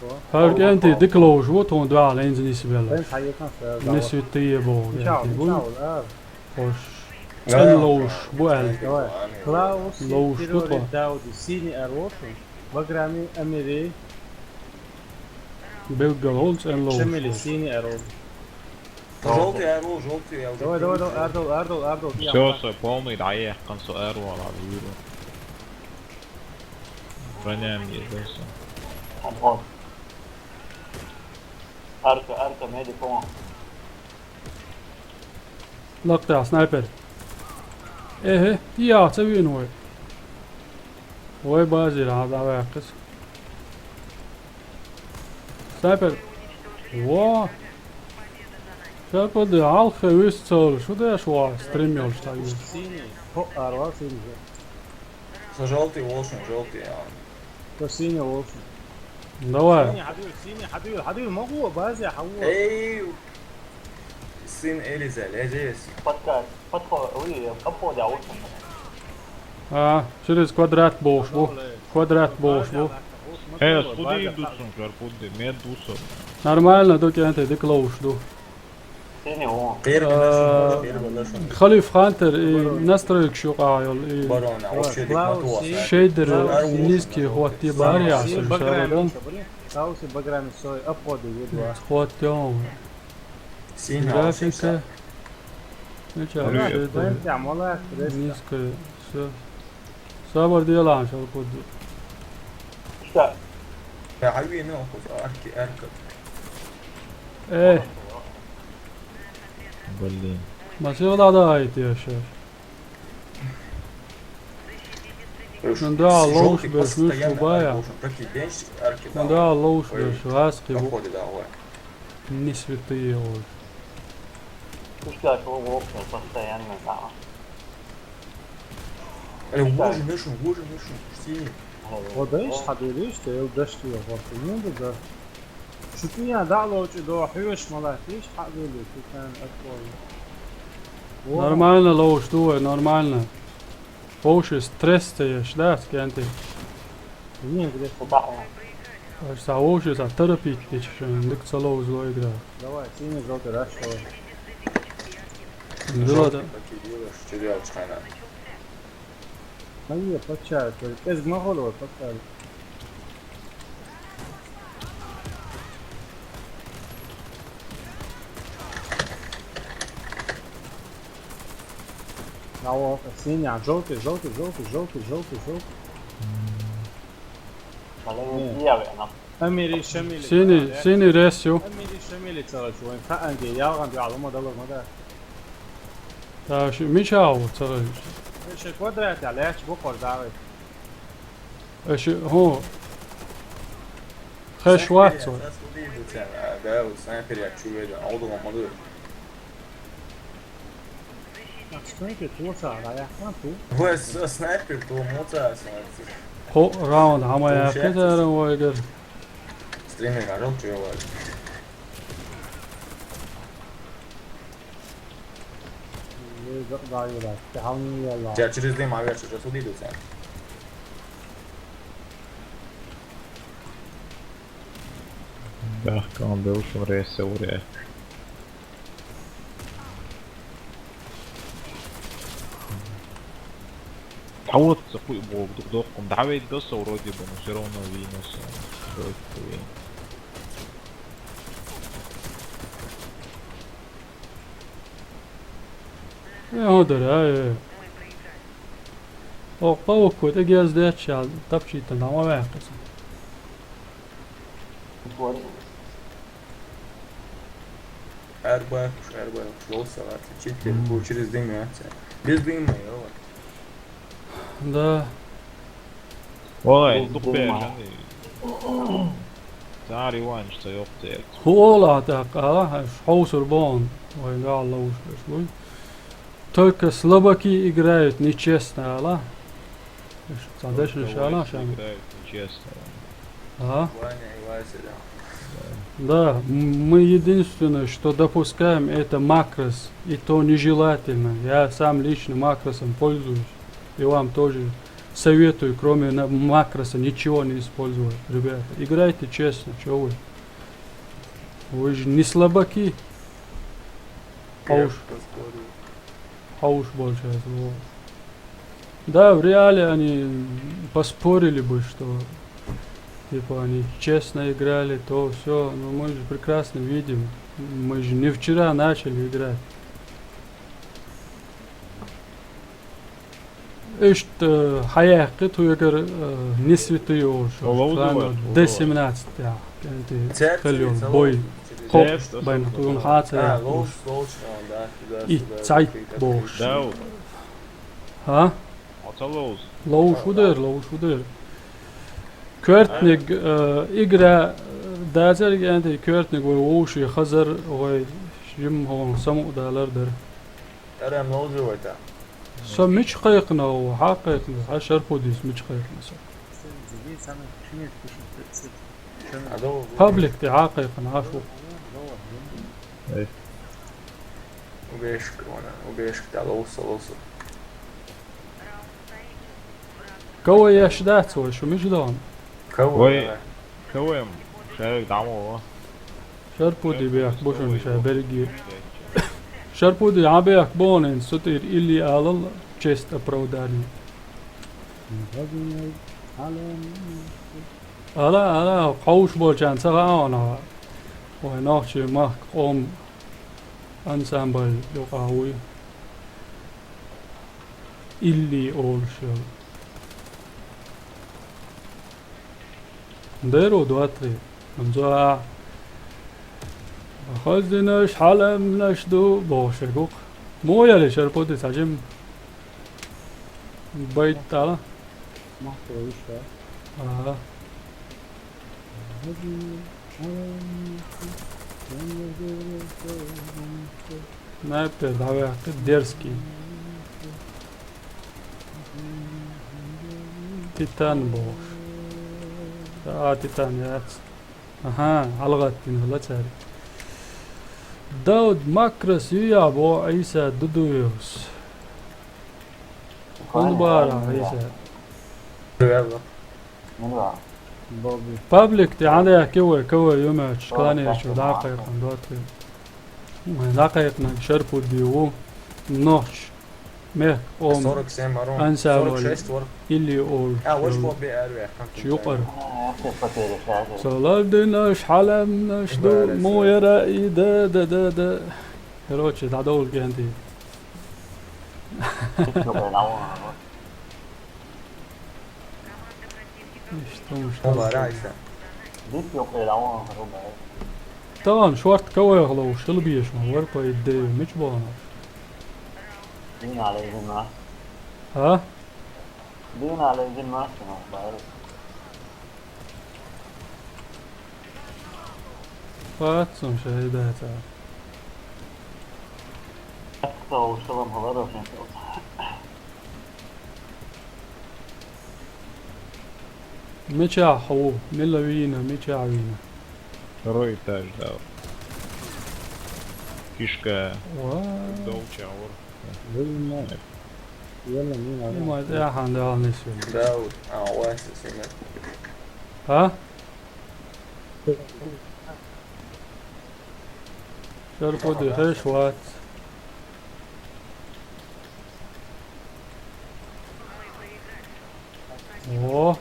О. Хар кенти дик лоуш ву тон два ленз нисбела. Бен хайетан фер. Нисвитти бо. Мича ва, мича ва, а. Хош. Да. Эн лоуш бу эл. Давай. Клаус, лоуш бу. Террори, тхо. Дауди, сини эр вошу. Баграми, Амири. Белгал олц эн лоуш. Шамили, сини эр вошу. Жёлтый эр вошу, жёлтый эр вошу. Давай, давай, давай, ардол, ардол, ардол. Всё, всё, полный, да, я концу эр вошу, вижу. Броня мне, да, всё. Обход. Арка, арка, меди, по. Лакъта, снайпер. Эхе, я, ца вин вай. Вай базир, а, давай, кыс. Снайпер. Во. Шапады, алхы, вис цол. Шу да шуа, стримёл, что ли? Синий. Хо, арва, синий. Со жёлтый волшин, жёлтый, а. Со синий волшин. Давай. Синий, хадуй, синий, хадуй, хадуй, могу, базе, хаву. Эй, сын Элиза, лезес. Подкат, подход, ой, обходя, волшин. А, через квадрат болш бу. Квадрат болш бу. Э, суди идут, сумка, арпуди, мед дусо. Нормально, до кенте, дик лоуш ду. Синий, о. Первый нашел, первый нашел. Халиф Хантер и настройка шука йол и. Барона, вообще дик матуаса. Шейдер низкий хват и барья, Синий, су Баграми, шабадон. Синий, Баграми, сой, обходы, едва. Хват йол. Синий, графика. Ничего, шейдер. Низкая, всё. Сабар диалан шал куд. Что? Я хавина, арки, арка. Э. Блин. Масио да да айти яшар. Нанда лоуш беш миш мубая. Нанда лоуш беш раски. Походу, да, ой. Не святые, ой. Пусть так, лоуш постоянно, да. Э, вужи, мешун, вужи, мешун, пусти. О, да, иш хадури, что я дашти, я вот, не буду, да. Шутия, да, лоуч, да, хьюш, малатиш, хадури, ты там, отпой. Нормально, лоуш, дуэ, нормально. Вообще стресс-то еш, да, с кем ты? Не, где? Аж са вообще са торопить, ты чё, ндык цело узло игра. Давай, синий, желтый, раз, что ли? Было, да. Жёлтый покидило, что делать, хана? Ай, я почаю, то есть, эз махоло, почаю. Нао, синий, а, желтый, желтый, желтый, желтый, желтый, желтый. Блин, не. Амири, Шамили, синий, да, синий рез, ё. Амири, Шамили, целый, чё, он, та, анге, ялган, да, алма, да, алма, да. Та, ши, мича, о, целый. Ши, квадрат, я, леч, бу, квадрат. Э, ши, хо. Хэш ватсо. Да, вот снайпер, я чую, это, а вот он, он, он. Снайпер туса, а я ханту. Вай, с-, снайпер ту моца, снайпер. Хо, раунд, хама я, получается, кедаран вайгар. Стриминг орёл, чё вай. Не, да, да, да, да, хам не ела. Тебя через дым, а я сейчас уйду, тебя. Да, кам был, что рейс, уря. Да вот, за хуй, бог, дух, дух, он давит до со вроде бы, но всё равно винус, он, вроде бы вин. Э, о, да, да, э. О, паук, вот, э, гез, да, чал, тапчи, там, а, вахтаса. Эр байхуш, эр байхуш, лоса вац, читтер, Мгм. Ху через дым яц. Без дыма, йо. Да. Вай, Бу- тух бу- бежан. Цари ванч, ца ёхтер. Ху ола так, а, ховсур бон. Ой, да, лоуш, лоуш. Только слабаки играют нечестно, ала. Ца дальше шала, шам. Играют нечестно. А? Ваня и Вася, да. Да, м- мы единственное, что допускаем, это макрос, и то нежелательно. Я сам лично макросом пользуюсь, и вам тоже советую, кроме на- макроса ничего не использовать, ребята. Играйте честно, чё вы? Вы же не слабаки. Ховш, Поспорил. ховш больше этого. Да, в реале они поспорили бы, что типа они честно играли, то все, но мы же прекрасно видим, мы же не вчера начали играть. Ишт хаяхкы туягар не святые олуш. Олоу да бар, олоу. Д семнадцать, я. Кэнти Церцевица тэлён бой. лоуш. Хоп, Церц, байна да, туюн да. хаца А, я. лоуш, лоуш, а, да, да, И да, цайт да, болуш. Дауд. А? Оцалоуз. Лоуш удер, лоуш удер. Кёртник игра дазер гэнти кёртник вой оуши хазар вой шим хон саму далар дер. Эрем лоуш войта. Со мич кайкна о, ха кайкна, ха шарпудис мич кайкна со. Адо Паблик ти ха кайкна, ха шу. Убежка, вона, убежка, да, лоуса, лоуса. Кого я ждать свой, шу мич дон. Кого? Вой. Давай. Кого им? Шарик дамо. Шарпуди бяк бушун ша берги. Шарпуди а бяк бонен сутир или алал честь оправдание. Ала, ала, хауш болчан сага ана. Ой, нахчи мах ком ансамбль юкауи. Илли олшо. Дэру два-три. Амза. Хазинаш, халамнаш ду, бошегук. Моя ли шарподи сажим. Байтала. Ага. Снайпер, давай, ты дерзкий. Титан бо. А, Титан, яц. Ага, алгат дин вала цари. Дауд Макрос юя бо Иса Дудуевс. Он бара Иса. Верно. Ну да. Паблик ти анда киве киве юмач кланеш дакайкан дотри. Дакайкан шарпу диу нохч мех ом 47 арон. Ансамбль. 46 вар. Или ол. А, вот вот бе арве. А, все потеряешь, да? Салавдинаш, халамнаш ду, муяра и да да да да. Короче, да долго энди. Ты что, блин, а вон, Что ж Оба там? райса. Ты что, блин, а вон, грубо. Tamam, şu artık havaya kalavu, şıl bir yaşma var pa idde, miç bana. Dina lezim ha. Ha? Dina lezim ha, şuna, bayılır. Fatsın şey de ta. Hatta o şalam halar olsun. Miça havu, mila vina, miça vina. Второй этаж, да. Фишка. Vaa. Долча, вор. Выльно. Выльно, не надо. Ima ya hande alnesi. Дауд, а, Вася симе. Ha? Şarpudi heş vat. O.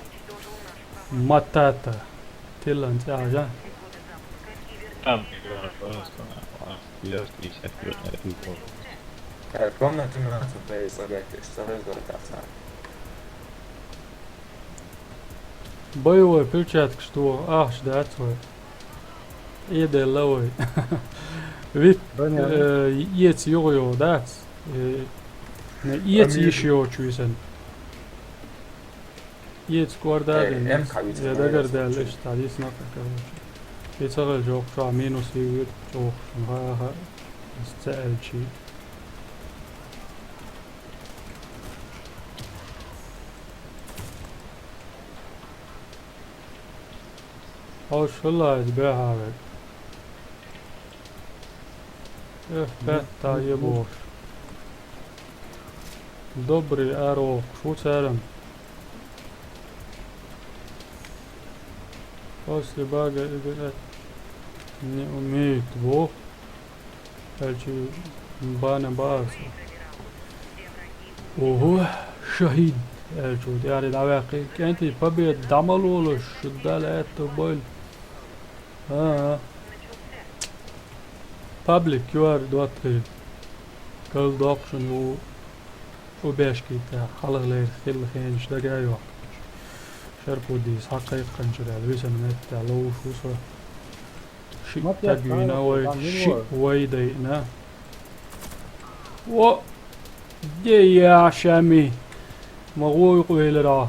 Matata. Tilan tsaja. Там игра просто, нахуй. Я пятьдесят плюс на эту игру. Э, комнату надо предлагать, что разгортаться. Боевой перчатка, что? Ах, ждать свой. И деловой. Вип, э, эца юха йогӀу дац? Э, не, эца йиш йоцуш висана. Эца кӀордадина. Я дагардаьлла иштта дӀадисна, короче. И ца хилча, чохь минус йийр, чохь шуна ха-, ха-, ца аьлчи. Хьо шалла иза бехьа вега. Эх, петта е бохуш. Добрый аьрру воккхуш ву царам. После бага играть не умеет, боху. Аьлчи бана бац. Ого, шахид, аьлча ву тӀаьхьа дӀаваьккхи. КӀентий, победа дӀа ма лолаш, шу Дала аьтто бойла. А-а. Паблик ю ара доттагӀий. Кал доккхушна ву, у бешкийта, хьалхалера хилла хенаш дага а йоккхуш. Шарпудис хьакхайкханчу дела, висана метта ловш ву со. Шиъ таг вийна вай, шиъ вай дайна. О! Де я шами! Ма гӀо юкъа велира.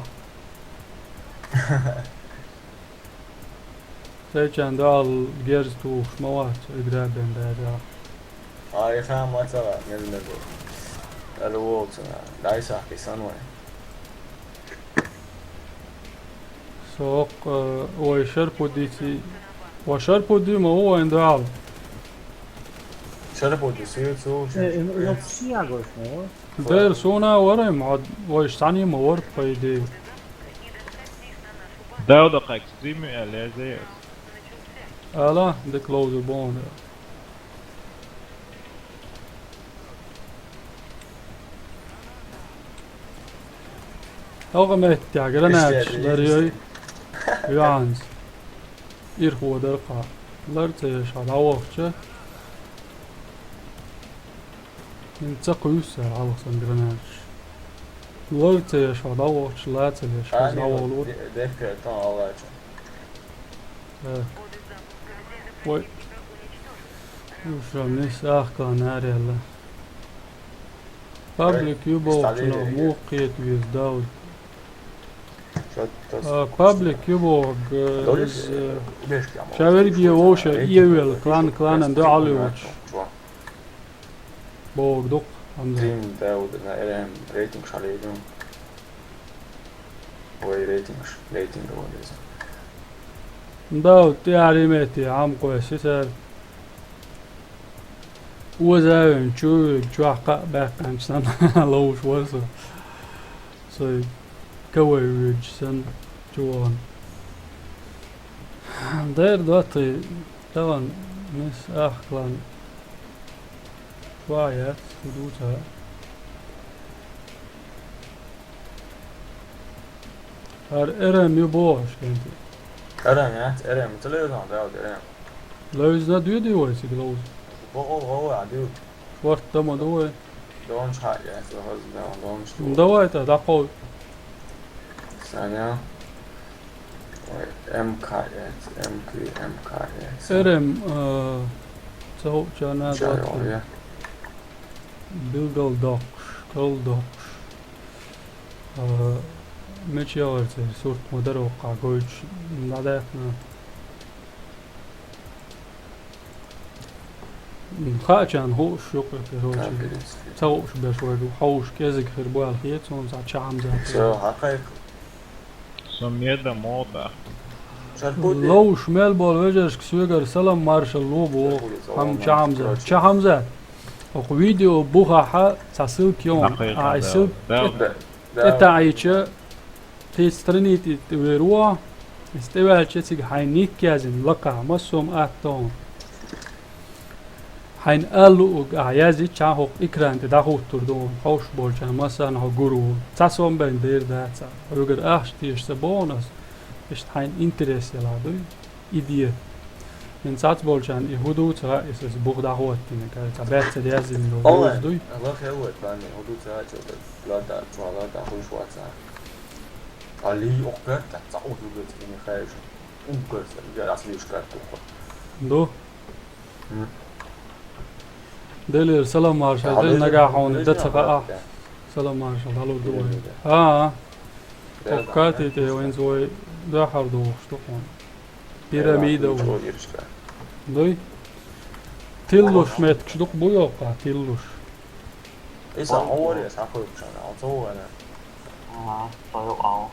Сайчан дал герз тухуш ма вац, игра бен дара. Ай, хан ма ца, мел мел. Ала волцана, дай сахки сан вай. Со хӀокху, э, вай Шарпуддиций, ва Шарпудди ма ву вайн дагӀал. Шарпудди суьйцу, э, э, ну, псиягош ма ву. Дера суна вара, ма вайш цхьаьна ма вара, по идее. Дауда кхайк стримю аьлла, язъе. Ала, дика ловзур боху. ХӀокху меттехь гранаташ ларйой, юьхьанца. Ирхо дара кхаъ. Лар ца еш хьо дӀавахча, хӀинца ца кхуьйсу цара хьалха сан гранаташ. Лар ца еш хьо дӀавахча, ла ца еш хьо дӀавалур. Э. Вай. Уша мис ахкан арелла. Паблик ю бохучунах муха кхета веза, Дауд? А, паблик ю боху, э, из, э, ша верриге вовша эвелла, клан, кланан дуьхьал йоцуш. Боху дукха, Хьамзат. Дим, Дауд, на, эм, рейтинг шалийгун. Вай рейтингаш, рейтинг вон деза. Дауд, тӀаьхьа римети, Ӏамкъойси сара. Оза а вен, чу а вен, чохь кхаъ баьккхинчу санна ловш вара со. Со кавай воьдуш санна, чу вахана. Дера доттагӀий, тахана мис ахкалан. Чохь яц, хӀун ду ца. ХӀара Р М ю бохуш, кӀентий. Р М яц, Р М. Ца левзан, Дауд, Р М. Левзна дуьйди вай цига ловза? Боху, гӀо вай, а дуьйди. Шорта ма ду вай. Донаш хьа яц, хаза, да, донаш ду. Давай та, дӀакхой. Саня. Ой, М К яц, М К, М К яц. Р М, а, ца хӀуъ чарна доттагӀий. Билгал доккхуш, кал доккхуш. А, мича яхара церан сурт ма дара воккхахь гойтуш, дӀадаьккхина. Хаачарна хууш ю-кх, короче. Ца хууш берш вайга хьовш кӀезиг хир бу аьлла хета суна, цхьа ча Хьамзат. Всё, хьакхайкха. Со меда мода. Ловш мел болу вежаршка соьгара салам маршалла ло боху. Хьам-, ча Хьамзат. Ча Хьамзат. ХӀокху видео бухахьа цхьа ссылка йогӀу. Ахьа и ссылка тӀе таӀийча, кхечу странице тӀе вер ву, иза тӀеваьлча цига хьайн ник язйина лакхахь, массо а атта хьуна. Хьайна ала луург ахьа язйича, хӀокху экран тӀе дӀахӀуттур ду хьуна, хьовш болчарна массарна хьо гур ву. Цхьа сом бен дер дац ахьа. Хьоьгара ахча теша ца боху аса, иштта хьайна интерес ялахь дуй, идея. ХӀинца цхьацца болчарна и хӀун ду ца хаьа, иза бух дӀахӀоттийна, кара цхьа баьццара язйина йолу доза дуй. Лаха хӀевват бан, хӀун ду ца хаьа, чо лада, чо лада, хуьйш вац ахьа. Али охкар, та цхьа охьа ду бецкъине хаьжа. Уккар, ца, я ас лиш кар туххо. Ду? М. Делера салам маршал, хьалха нагахь хьуна дан ца хаьа. Салам маршал, хьалур ду вай. А, а. Кхоккати тӀе вайна вай дуьхьал дохуш ду хьуна. Пирамида ву. Дуй? Тиллуш меткаш дукха бу йоккха, тиллуш. Иза хьо варе, схьакхойкхуш хьуна, хьо ца ву вайна? Ага, со ю ау.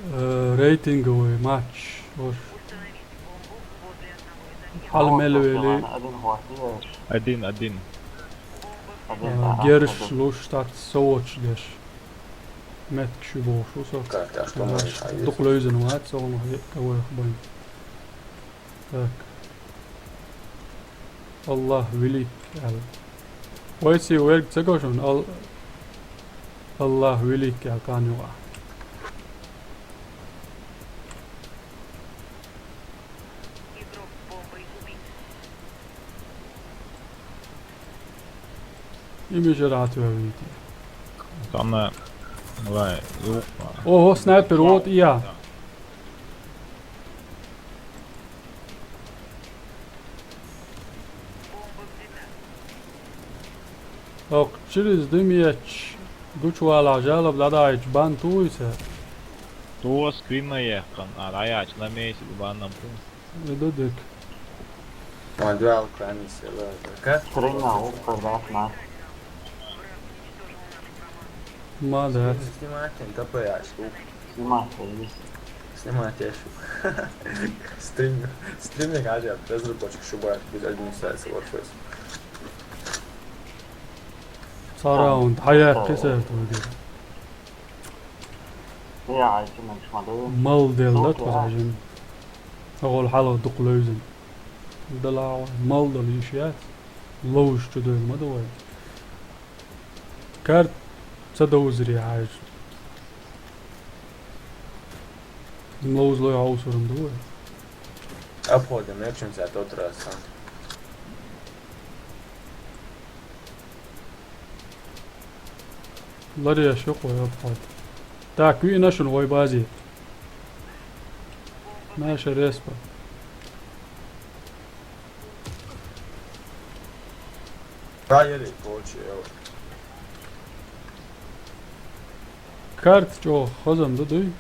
Э, рейтинговый матч. Уж. Хьала мел вели. Один, один. Э, герш луш, так, совоч герш. Меткаш ю бохуш ву со. Дукха левзина вац, со хьуна хьекъа вайх байн. Так. Аллах велик аьлла. Вайси верг ца го шуна, Ал-, Аллах велик аьлла кхана юкъа. И мижара Ӏатвевийти. Там, э, вай, ю-, Ого, снайпер, вот и я. Да. Ох, через дымечь, гучвала жалоб ладаич бан туйса. Ту скрин на ехкан, а раяч на месте баннам пункт. Иду дык. Ма дуал кранис, ела. Как? Скрин на укар дас нас. Ма да. Снимать, ТП, а, штук. Снимать, конечно. Снимать, я шу. Стрим, стриминг, а, я без рыбочек шуба, без администрации Warface. Сараунд, хьаяьккхи сер тугир. Я, ай, ти менш ма ду. Мал делла тхо жин. Агъол хьалха дукха левзина. Дала мал дала йиш яц. Ловш чу дойл ма ду вай. Карт ца довзаре хьаьжа. Ловзалой хьовсуран ду вай. Обходим, я чун ца тот раз, а. Лареш ю кхо обход. Так, виъна шуна вай базе. Наша респа. Проверить получил. Карт чӀогӀа хазан ду дуй?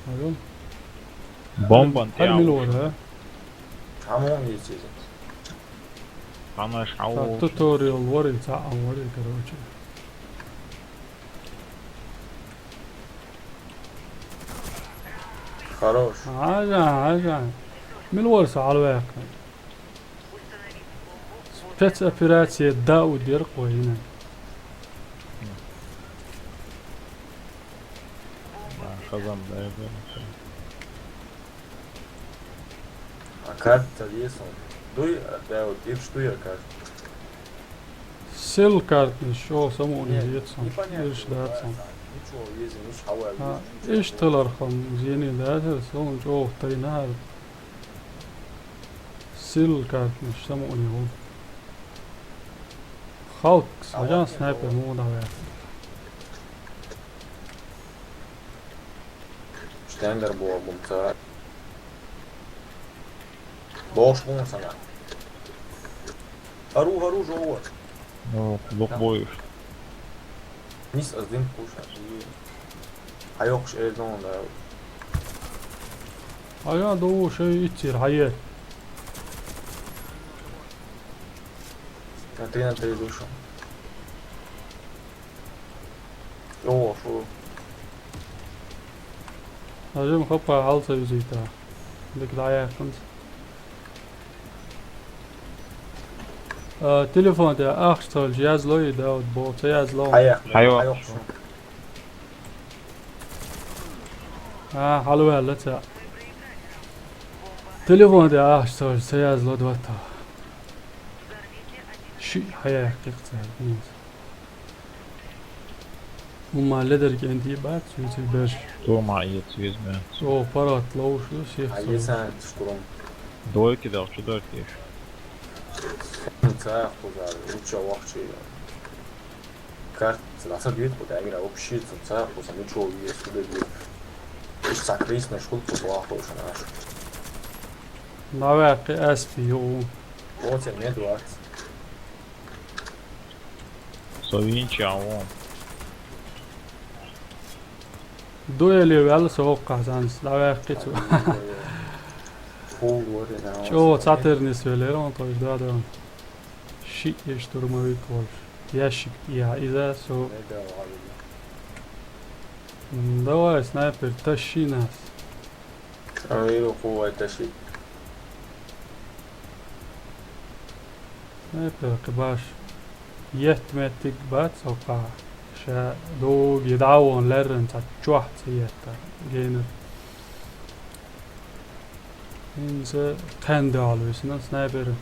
Алло. Бомбан хьал тӀе мила вара, а? Тамом есть иза. Тамаш хьал. Туториал вари, цаӀ вари, короче. Хорош. Хьажа, хьажа. Мила вара со хьалваьккхина? Спецоперация да у дер кхойна. Ма, хазан да, да. А карта есть он? Дуй, а, да, вот, ир что я карта? Сел картнаш, о, самуни. Нет, ецан, непонятно, иш дацан. Ничего, если ничего, а, иш талархам, зени дацар, сон чӀогӀа тайнар. Сел картнаш, самуни гӀу. Халк, а сажан вот снайпер, ну, давай. Штендер бу бумца. Бош бумца на. Хару, хару, жо. Ну, лук бойуш. Нис аз дин куша. Айокш эзон да. Ая до шей итсир, хьае. На три на три душу. О, фу. Нажим хопа алца юзита. Дик даяхынц. А, телефон тӀе ахча цалж язло и, да, вот, бо, ца язло. Хьая, хьая, хьая. А, хьалваьлла ца. Телефон тӀе ахча цалж ца язло, двата. Ши хьая, кхикъ ца, бинс. Ума ледер кӀентий бац, вуьйций берш. Тома ецвизме. Со парат ловшу сих. А со. Ецан штурм. Дойки дал, чу дойки еш. Ца хузар, лучше вахчи. Карт, ца даса бит, куда игра, вообще, ца хузар, ничего, есть, куда бит. Цхьа крисна шкул футбол ахуш наш. ДӀаваьккхи аспи югӀу. Оцен мед вац. Со винчи а вон. Дуэли ваьлла со хӀоккхахь занас дӀаваьккхи цу. Фул вори на. ЧӀо цхьатернис велера он тхойш да да. Шиъ я штурмовик волуш. Ящик тӀехьа иза со. Давай, снайпер, таши нас. Виру хувай таши. Снайпер кхибаш. Етт меттиг бац хӀоккхахь. Ша дуги дӀавон лерран цхьа чохь ца етта. Гейнер. ХӀинца кхен дуьхьал висина снайпер.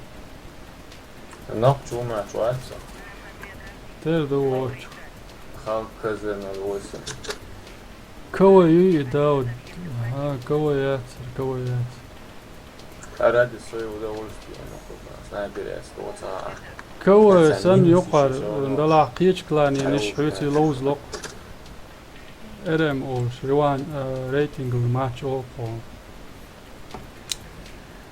Нах чу ма чуаца. Тер ду вочу. Халк казе на восемь. Кого ю и Дауд? Ага, кого яцар, кого яцар. А ради своего удовольствия, нахуй, снайпер я сто ца. Кого Аса сан минус юкъар, ещё всё равно. Далахь кхечу клане Ай, ниш уж хьуьций так. Лоуз локъ. Р М олуш, Риван, э, рейтингал матч олу кхо.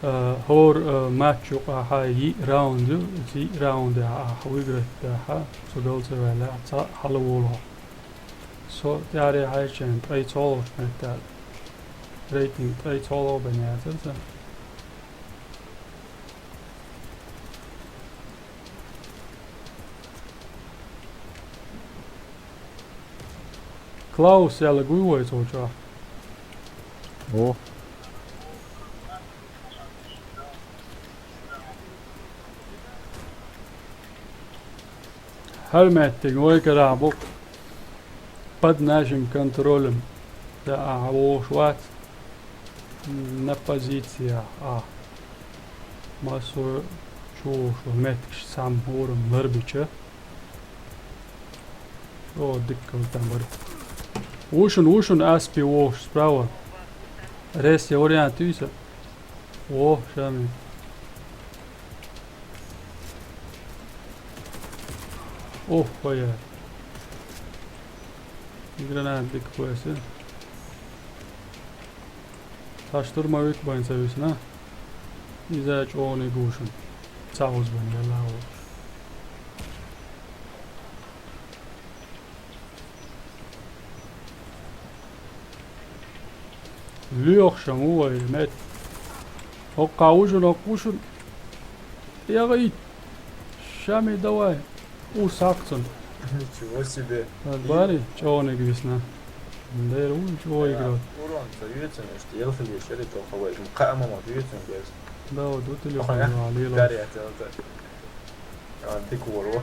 Э, хӀор, э, матч юкъахьа йиъ раунд ю, йиъ раунд ахьа выиграть дахьа, цу дал ца ваьлла, ца хьала волу. Со тӀаьхьарехьайчен ткъе цхьолгӀачу меттехь рейтинг ткъе цхьолгӀа бен яцара сан. Клаус яла гуй вай цо чохь? О, ХӀара меттиг вай карахь бу под нашим контролем. Да ахьа вогӀуш вац. На позициях а. Массо чу вогӀуш ву меттигаш цхьамма хӀораммо ларбича. О, дикка там бара. Вушун, вушун аспи вогӀуш справа. Рес я вариант юйса. О, шами. Ох, хой я. Гранат дика хойса. Цхьа штурмовик бен ца висна. Иза чӀогӀа гушан. Ца хьуз бен яла вогӀуш. Лоьхуш ма ву вай, мет. ХӀоккхахь вужун, хӀоккхахь вужун. ЯгӀийта. Шами, давай. Ур сакхцун. Ничего себе. Бари, чӀогӀаниг висна. Дера ву, чӀогӀа игра. Урон ца вецен, что елхали шери чоховай. Кама ма вецен без. Да, вот у телефон Ага. два лила. Дарья целка. А, ты курва.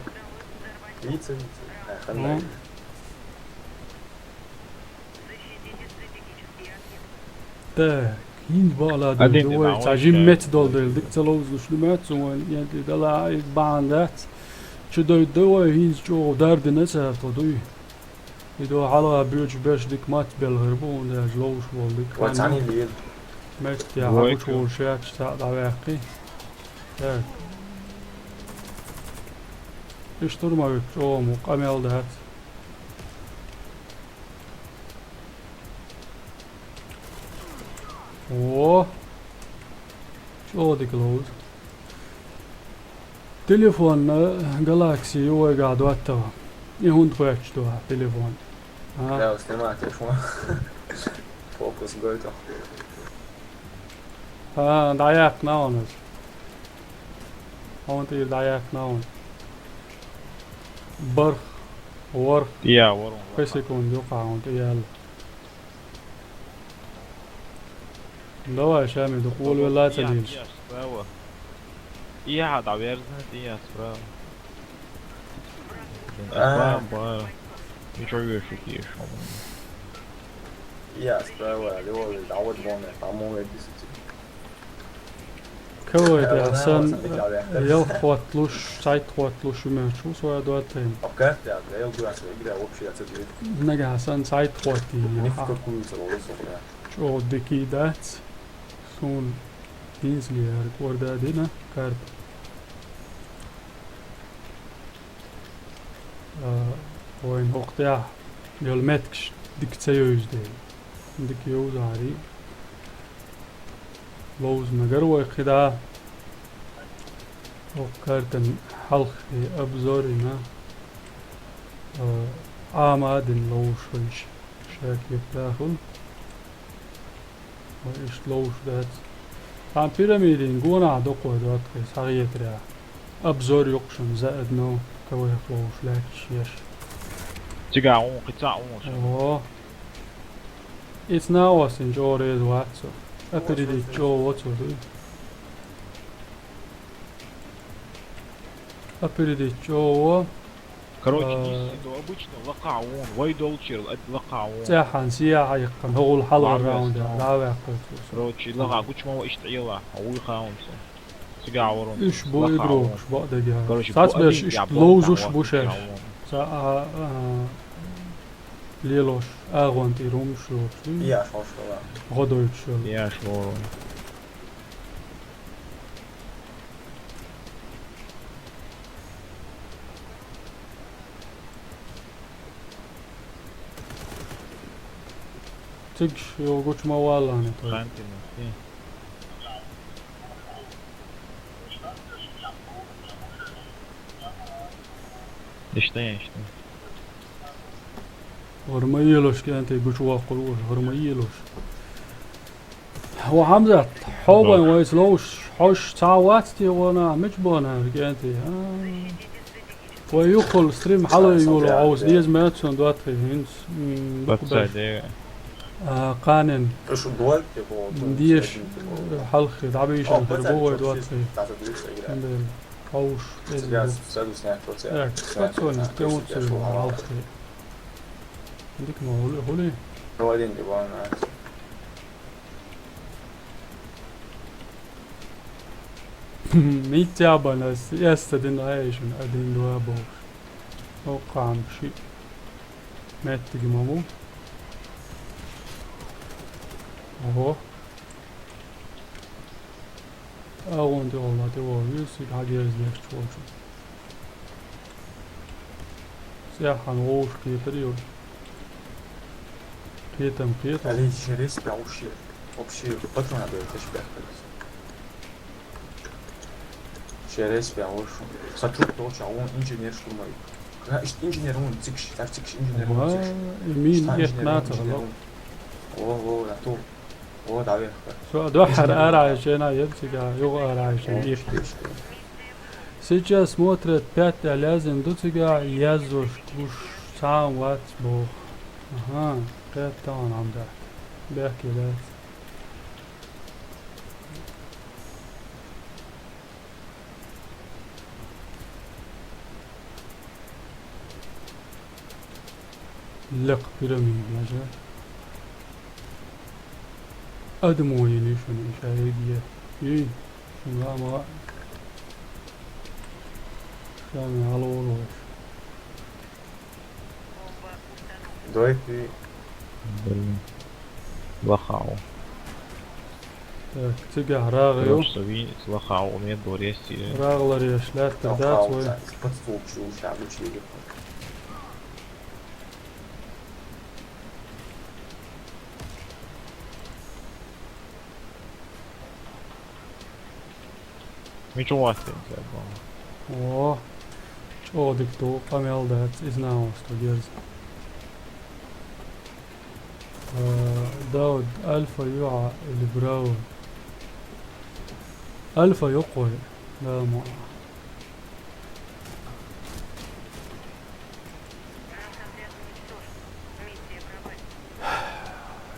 Вице, вице. А, Ну. ханна. Так, хӀинца бакъала Один ду вай, дина цхьа вай жимма чай. Мец долу дела, дика ца ловзуш ду Мец, вайн янтли дала а, и бахьана дац. Чу дойду ду вай, хӀинца чӀогӀа дардина цара тхо дуй. И ду хьалха боьчу беш дика мац белхар бу, хӀунда аьлча ловзуш волу дика. Вай цхьаьна лийла. Мец тӀехь Вай хьабучу волу шаьрташ цхьаъ дӀаваьккхи. Так. И штурмовик чӀогӀа ма ву, къамел дац. О! ЧӀогӀа дика ловзу. Телефон, э, Galaxy ю вайгахь доттагӀа. И хӀунда хоьттуш ду хьан телефон? А? Да, снимать еш вон. Фокус гойту. А, дӀаяккхина хьуна аса. Хьуна тӀера дӀаяккхина хьуна. Барх, ворх, я, ворон. пхи секунда юкъахь хьуна тӀе яьлла. Давай, Шами, дукха волавелла а ца лелаш. Справа. Я, дӀаверзна, я, справа. А. Справа, бара. Ничего вешать ешь. Я справа, лево, а вот вон, по-моему, десять. Кавай Э, тӀехь вон сан, сан дика ваьхна. э, ялх хӀотталуш, цхьайтта хӀотталуш ю моьттуш ву со а доттайна. По карте, а, я убрал, игра вообще отсутствует. Нагахь сан цхьайтта хӀоттийна. Ни в какую целую сухря. ЧӀогӀа дика дац. Суна хӀинцале яра кӀорда дина карта. А, вайн хӀокху тӀехь йолу меттигаш дика ца йовзу дела. Дика йовзахьарий. Ловза мегар вай кхидӀа. Оха картан хьалххе обзор йина. Э, Ӏама дин ловзаш хилча. Шек яппахул. Вай иштта ловзаш дац. Цхьан пирамидин гонахьа дукха вай доттагӀий схьагӀетарехь. Обзор йоккхушан заодно кавайх ловзаш лаьтташ еш. Цига вон, кхин цхьа вон шо. О. Ицна осин чӀогӀа реза вац со. Опередить чӀогӀа во цо дуй. Опередить чӀогӀа во. Короче, а, исси до обычно лакха вон, вай долчерл ад лакха вон. ЦӀехьан сияхьа яьккхина, хӀогӀул хьалгӀа раунд, да, ваьккхар цо. Короче, лакха гучма ва иштта Ӏела, а вуй хаун со. Цига ворон. Уьш бу игрокаш бакъдагар. Короче, сацберш иштта ловзуш бу шаьш. Ца, а, а, лелош, агӀон тӀе румш йоцу. Яш хьош хала. ГӀодойтуш йола. Яш ворон. Цигаш йогучу ма валлахьа тхо. Хантина, и. Иштта, иштта. ХӀара ма елаш кӀентий гучуваккхур ву, хӀара ма елаш. Ва Хьамзат, хьо бен вайца ловш, хьош цхьа вац те вона, мича бона кӀентий, а? Вай юххул стрим хьала йолу, хьовса деза меца сон доттагӀий хӀинца, м, дукха беш. А, кханен. Деш, хьалххе, дӀабийшина хир бу вай доттагӀий. Хьовш, эза бу. Так, спокойно, тӀе вуцций хьалххе. Дика ма хӀули, хӀули? Митя бан ас эста дин айшун один два бохуш. Оккхам ши. Меттиг ма бу. Ого. АгӀон тӀехула ма тӀе вогӀу, вуьйсиг хьан герз дехча волчу. ЦӀеххьана вовшах кхетар йолуш. Кхетам, кхетам. Алей, через вообще, вообще, патрона дает, я тебя. Через вообще. Сотрудник того, что он инженер штурмовик. Когда иш-, инженер он цикш, так цикш инженер он цикш. Ва, мин инженер он, инженер он. Во, во, я то. О, дӀавехка. Со дуьххьара арахьа шена еза цига, юха арахьа шена. Сейчас смотрят пять аьлла яздина ду цига, яззуш гуш цхьа а вац боху. Аха, кхетта хьуна Хьамзат. Бехке дац. Лекха пирамида яжа. Адамо йина ю шуна иша эгия. Ий, шуна ма. Шуна хьалаволуш. Дойти. Блин. Лахау. Так, цигахь рагӀа ю. Просто винец лахау, у меня дворец. РагӀа ларъеш лаьттар дац вай. Подступчу, ша гучу. Мича вац тен цаьрга? О, чӀогӀа дика ду, къамел дац, иза нахьоста деза. Э, Дауд, альфа ю хьан или браво? Альфа ю кхой, да, ма.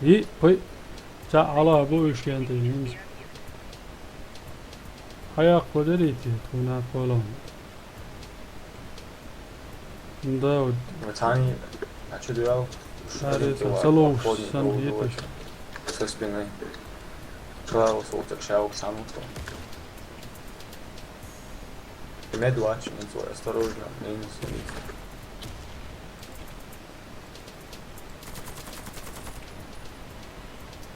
И, пой. Цхьаъ хьалха бу уьш кӀентий хӀинца. Хьаяккхо дарий те, тхуна а полон. Да, вот. Цхьаьна, а чу дуьйла? Аре, со ца ловш, сан хеташ. Со спиной. Чула со так шаук сану то. Мед вач, не твой, осторожно, минус, минус.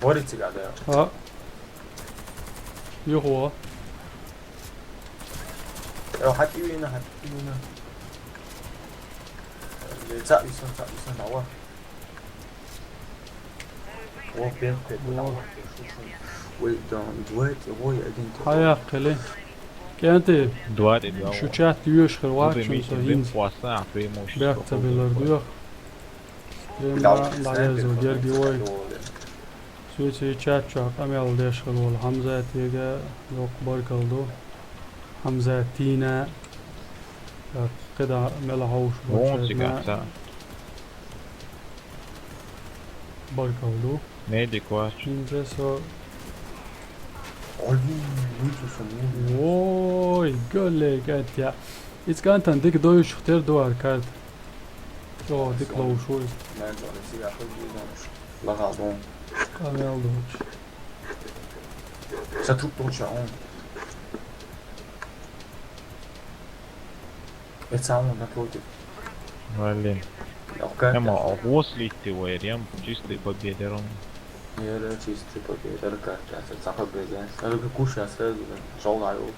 Вари цига, да. А. Юхо. Э, хати вина, хати вина. Э, ца висан, ца висан, ава. Вай, да, двойки, вай, один. Хьаяккхили. КӀентий, два тӀе два. Шу чат йоьш хир вац шуна со хӀинца. Бехк ца биллар доьху. Стрим дӀаерзо герги вай. Суьйций чат чохь къамел деш хила волу Хьамзатега доккха баркалла ду. Хьамзатина. Так, кхидӀа мела хьовш бу. Баркалла ду. Медик вац. ХӀинца со. Ой, галле, кӀентий. Иза кӀантана дика дойчух тера ду хӀара карта. ЧӀогӀа дика ловш ву иза. Лагал дон. Къамел долчу. Ца труп долча он. Эца он напротив. Блин. Окей. Эма, а гос литти вайр, ям чистый победа ровно. Яра чистый победа, карта, ца победа. Ара куш я сразу, шолгаю.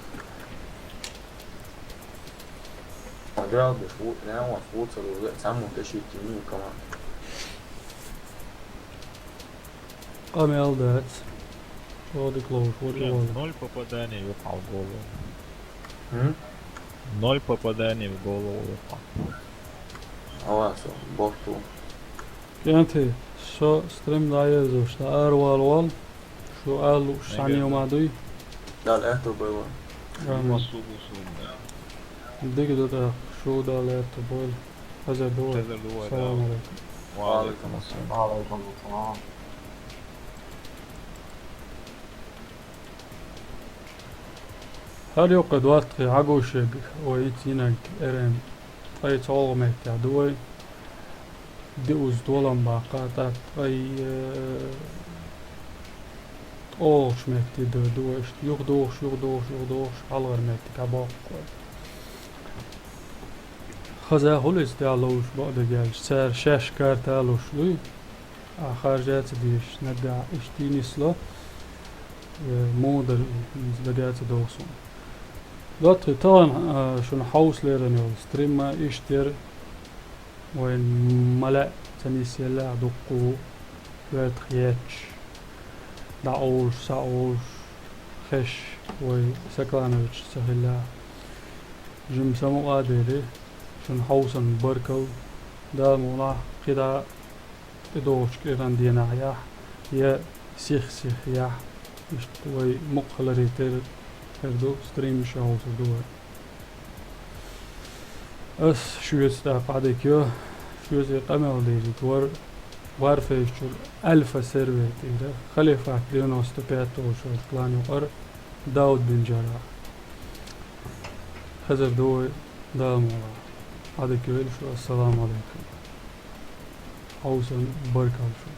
Подрал беш, ву, прямо ву цару, саму тащить не команд. Къамел дац. Чо дика ловш ву и вала. Ноль попаданий юкъа в голову. М? Ноль попаданий в голову юкъа. Ала со, бохту. КӀентий, со стрим дӀаерзош, дӀа ара вала вал. Шу ала лууш схьа ма дуй. Дала аьтту бойла. Амин. Массо а бусулба. Дика ду тӀаккха, шу Дала аьтту бойла. Хазар ду вай. Хазар ду вай, да. Салам алейкум. Ва алейкум ассалам. Ва алейкум ассалам. ХӀара юккъе доттагӀий хьагуш ерг вай, иццинаг, Р М. Ткъе цхьалгӀа меттехь ду вай. Диъаза толам баккха, тӀаккха ткъе, э, ткъолгӀачу метте ду, ду вай иштта. ЮхадогӀуш, юхадогӀуш, юхадогӀуш, хьалхара метте дӀабоккху вай. Хаза хуьлу иза тӀехь ловш бакъдерг аьлча, цара шаьш карта а луш дуй. Ахьа харжа ца дезаш, наггахь иштта нисло, э, муха дара иза, дага ца догӀу суна. ДоттагӀий, тахана, а, шуна хьовсалеран йолу стримма иштта яра, вайн ма лаьа ца нисъеллехь дуккха ву, коьртах етташ, дӀаолуш, схьаолуш, хезаш вай Саклановича ца хиллехь. Жимма самукъа а дели, шуна хьовсан баркалла, Дала мукъ лахь, кхидӀа тӀедогӀучу кӀиран денахь яхь, я сих-сих яхь, иштта вай мукъа хиларе тера хир ду, стримаш а хьовсур ду вай. Ас шуьца тӀаккха Ӏадика йо, шуьца и къамел дийриг вара Варфейс чуьра Альфа сервер тӀера, Халифат девяносто пять олуш йолчу клан юкъара Дауд бин Джаррах. Хазар ду вай, Дала мукъ лахь. Ӏадика йойла шу, ассаламу алейкум. Хьовсан баркалла шу.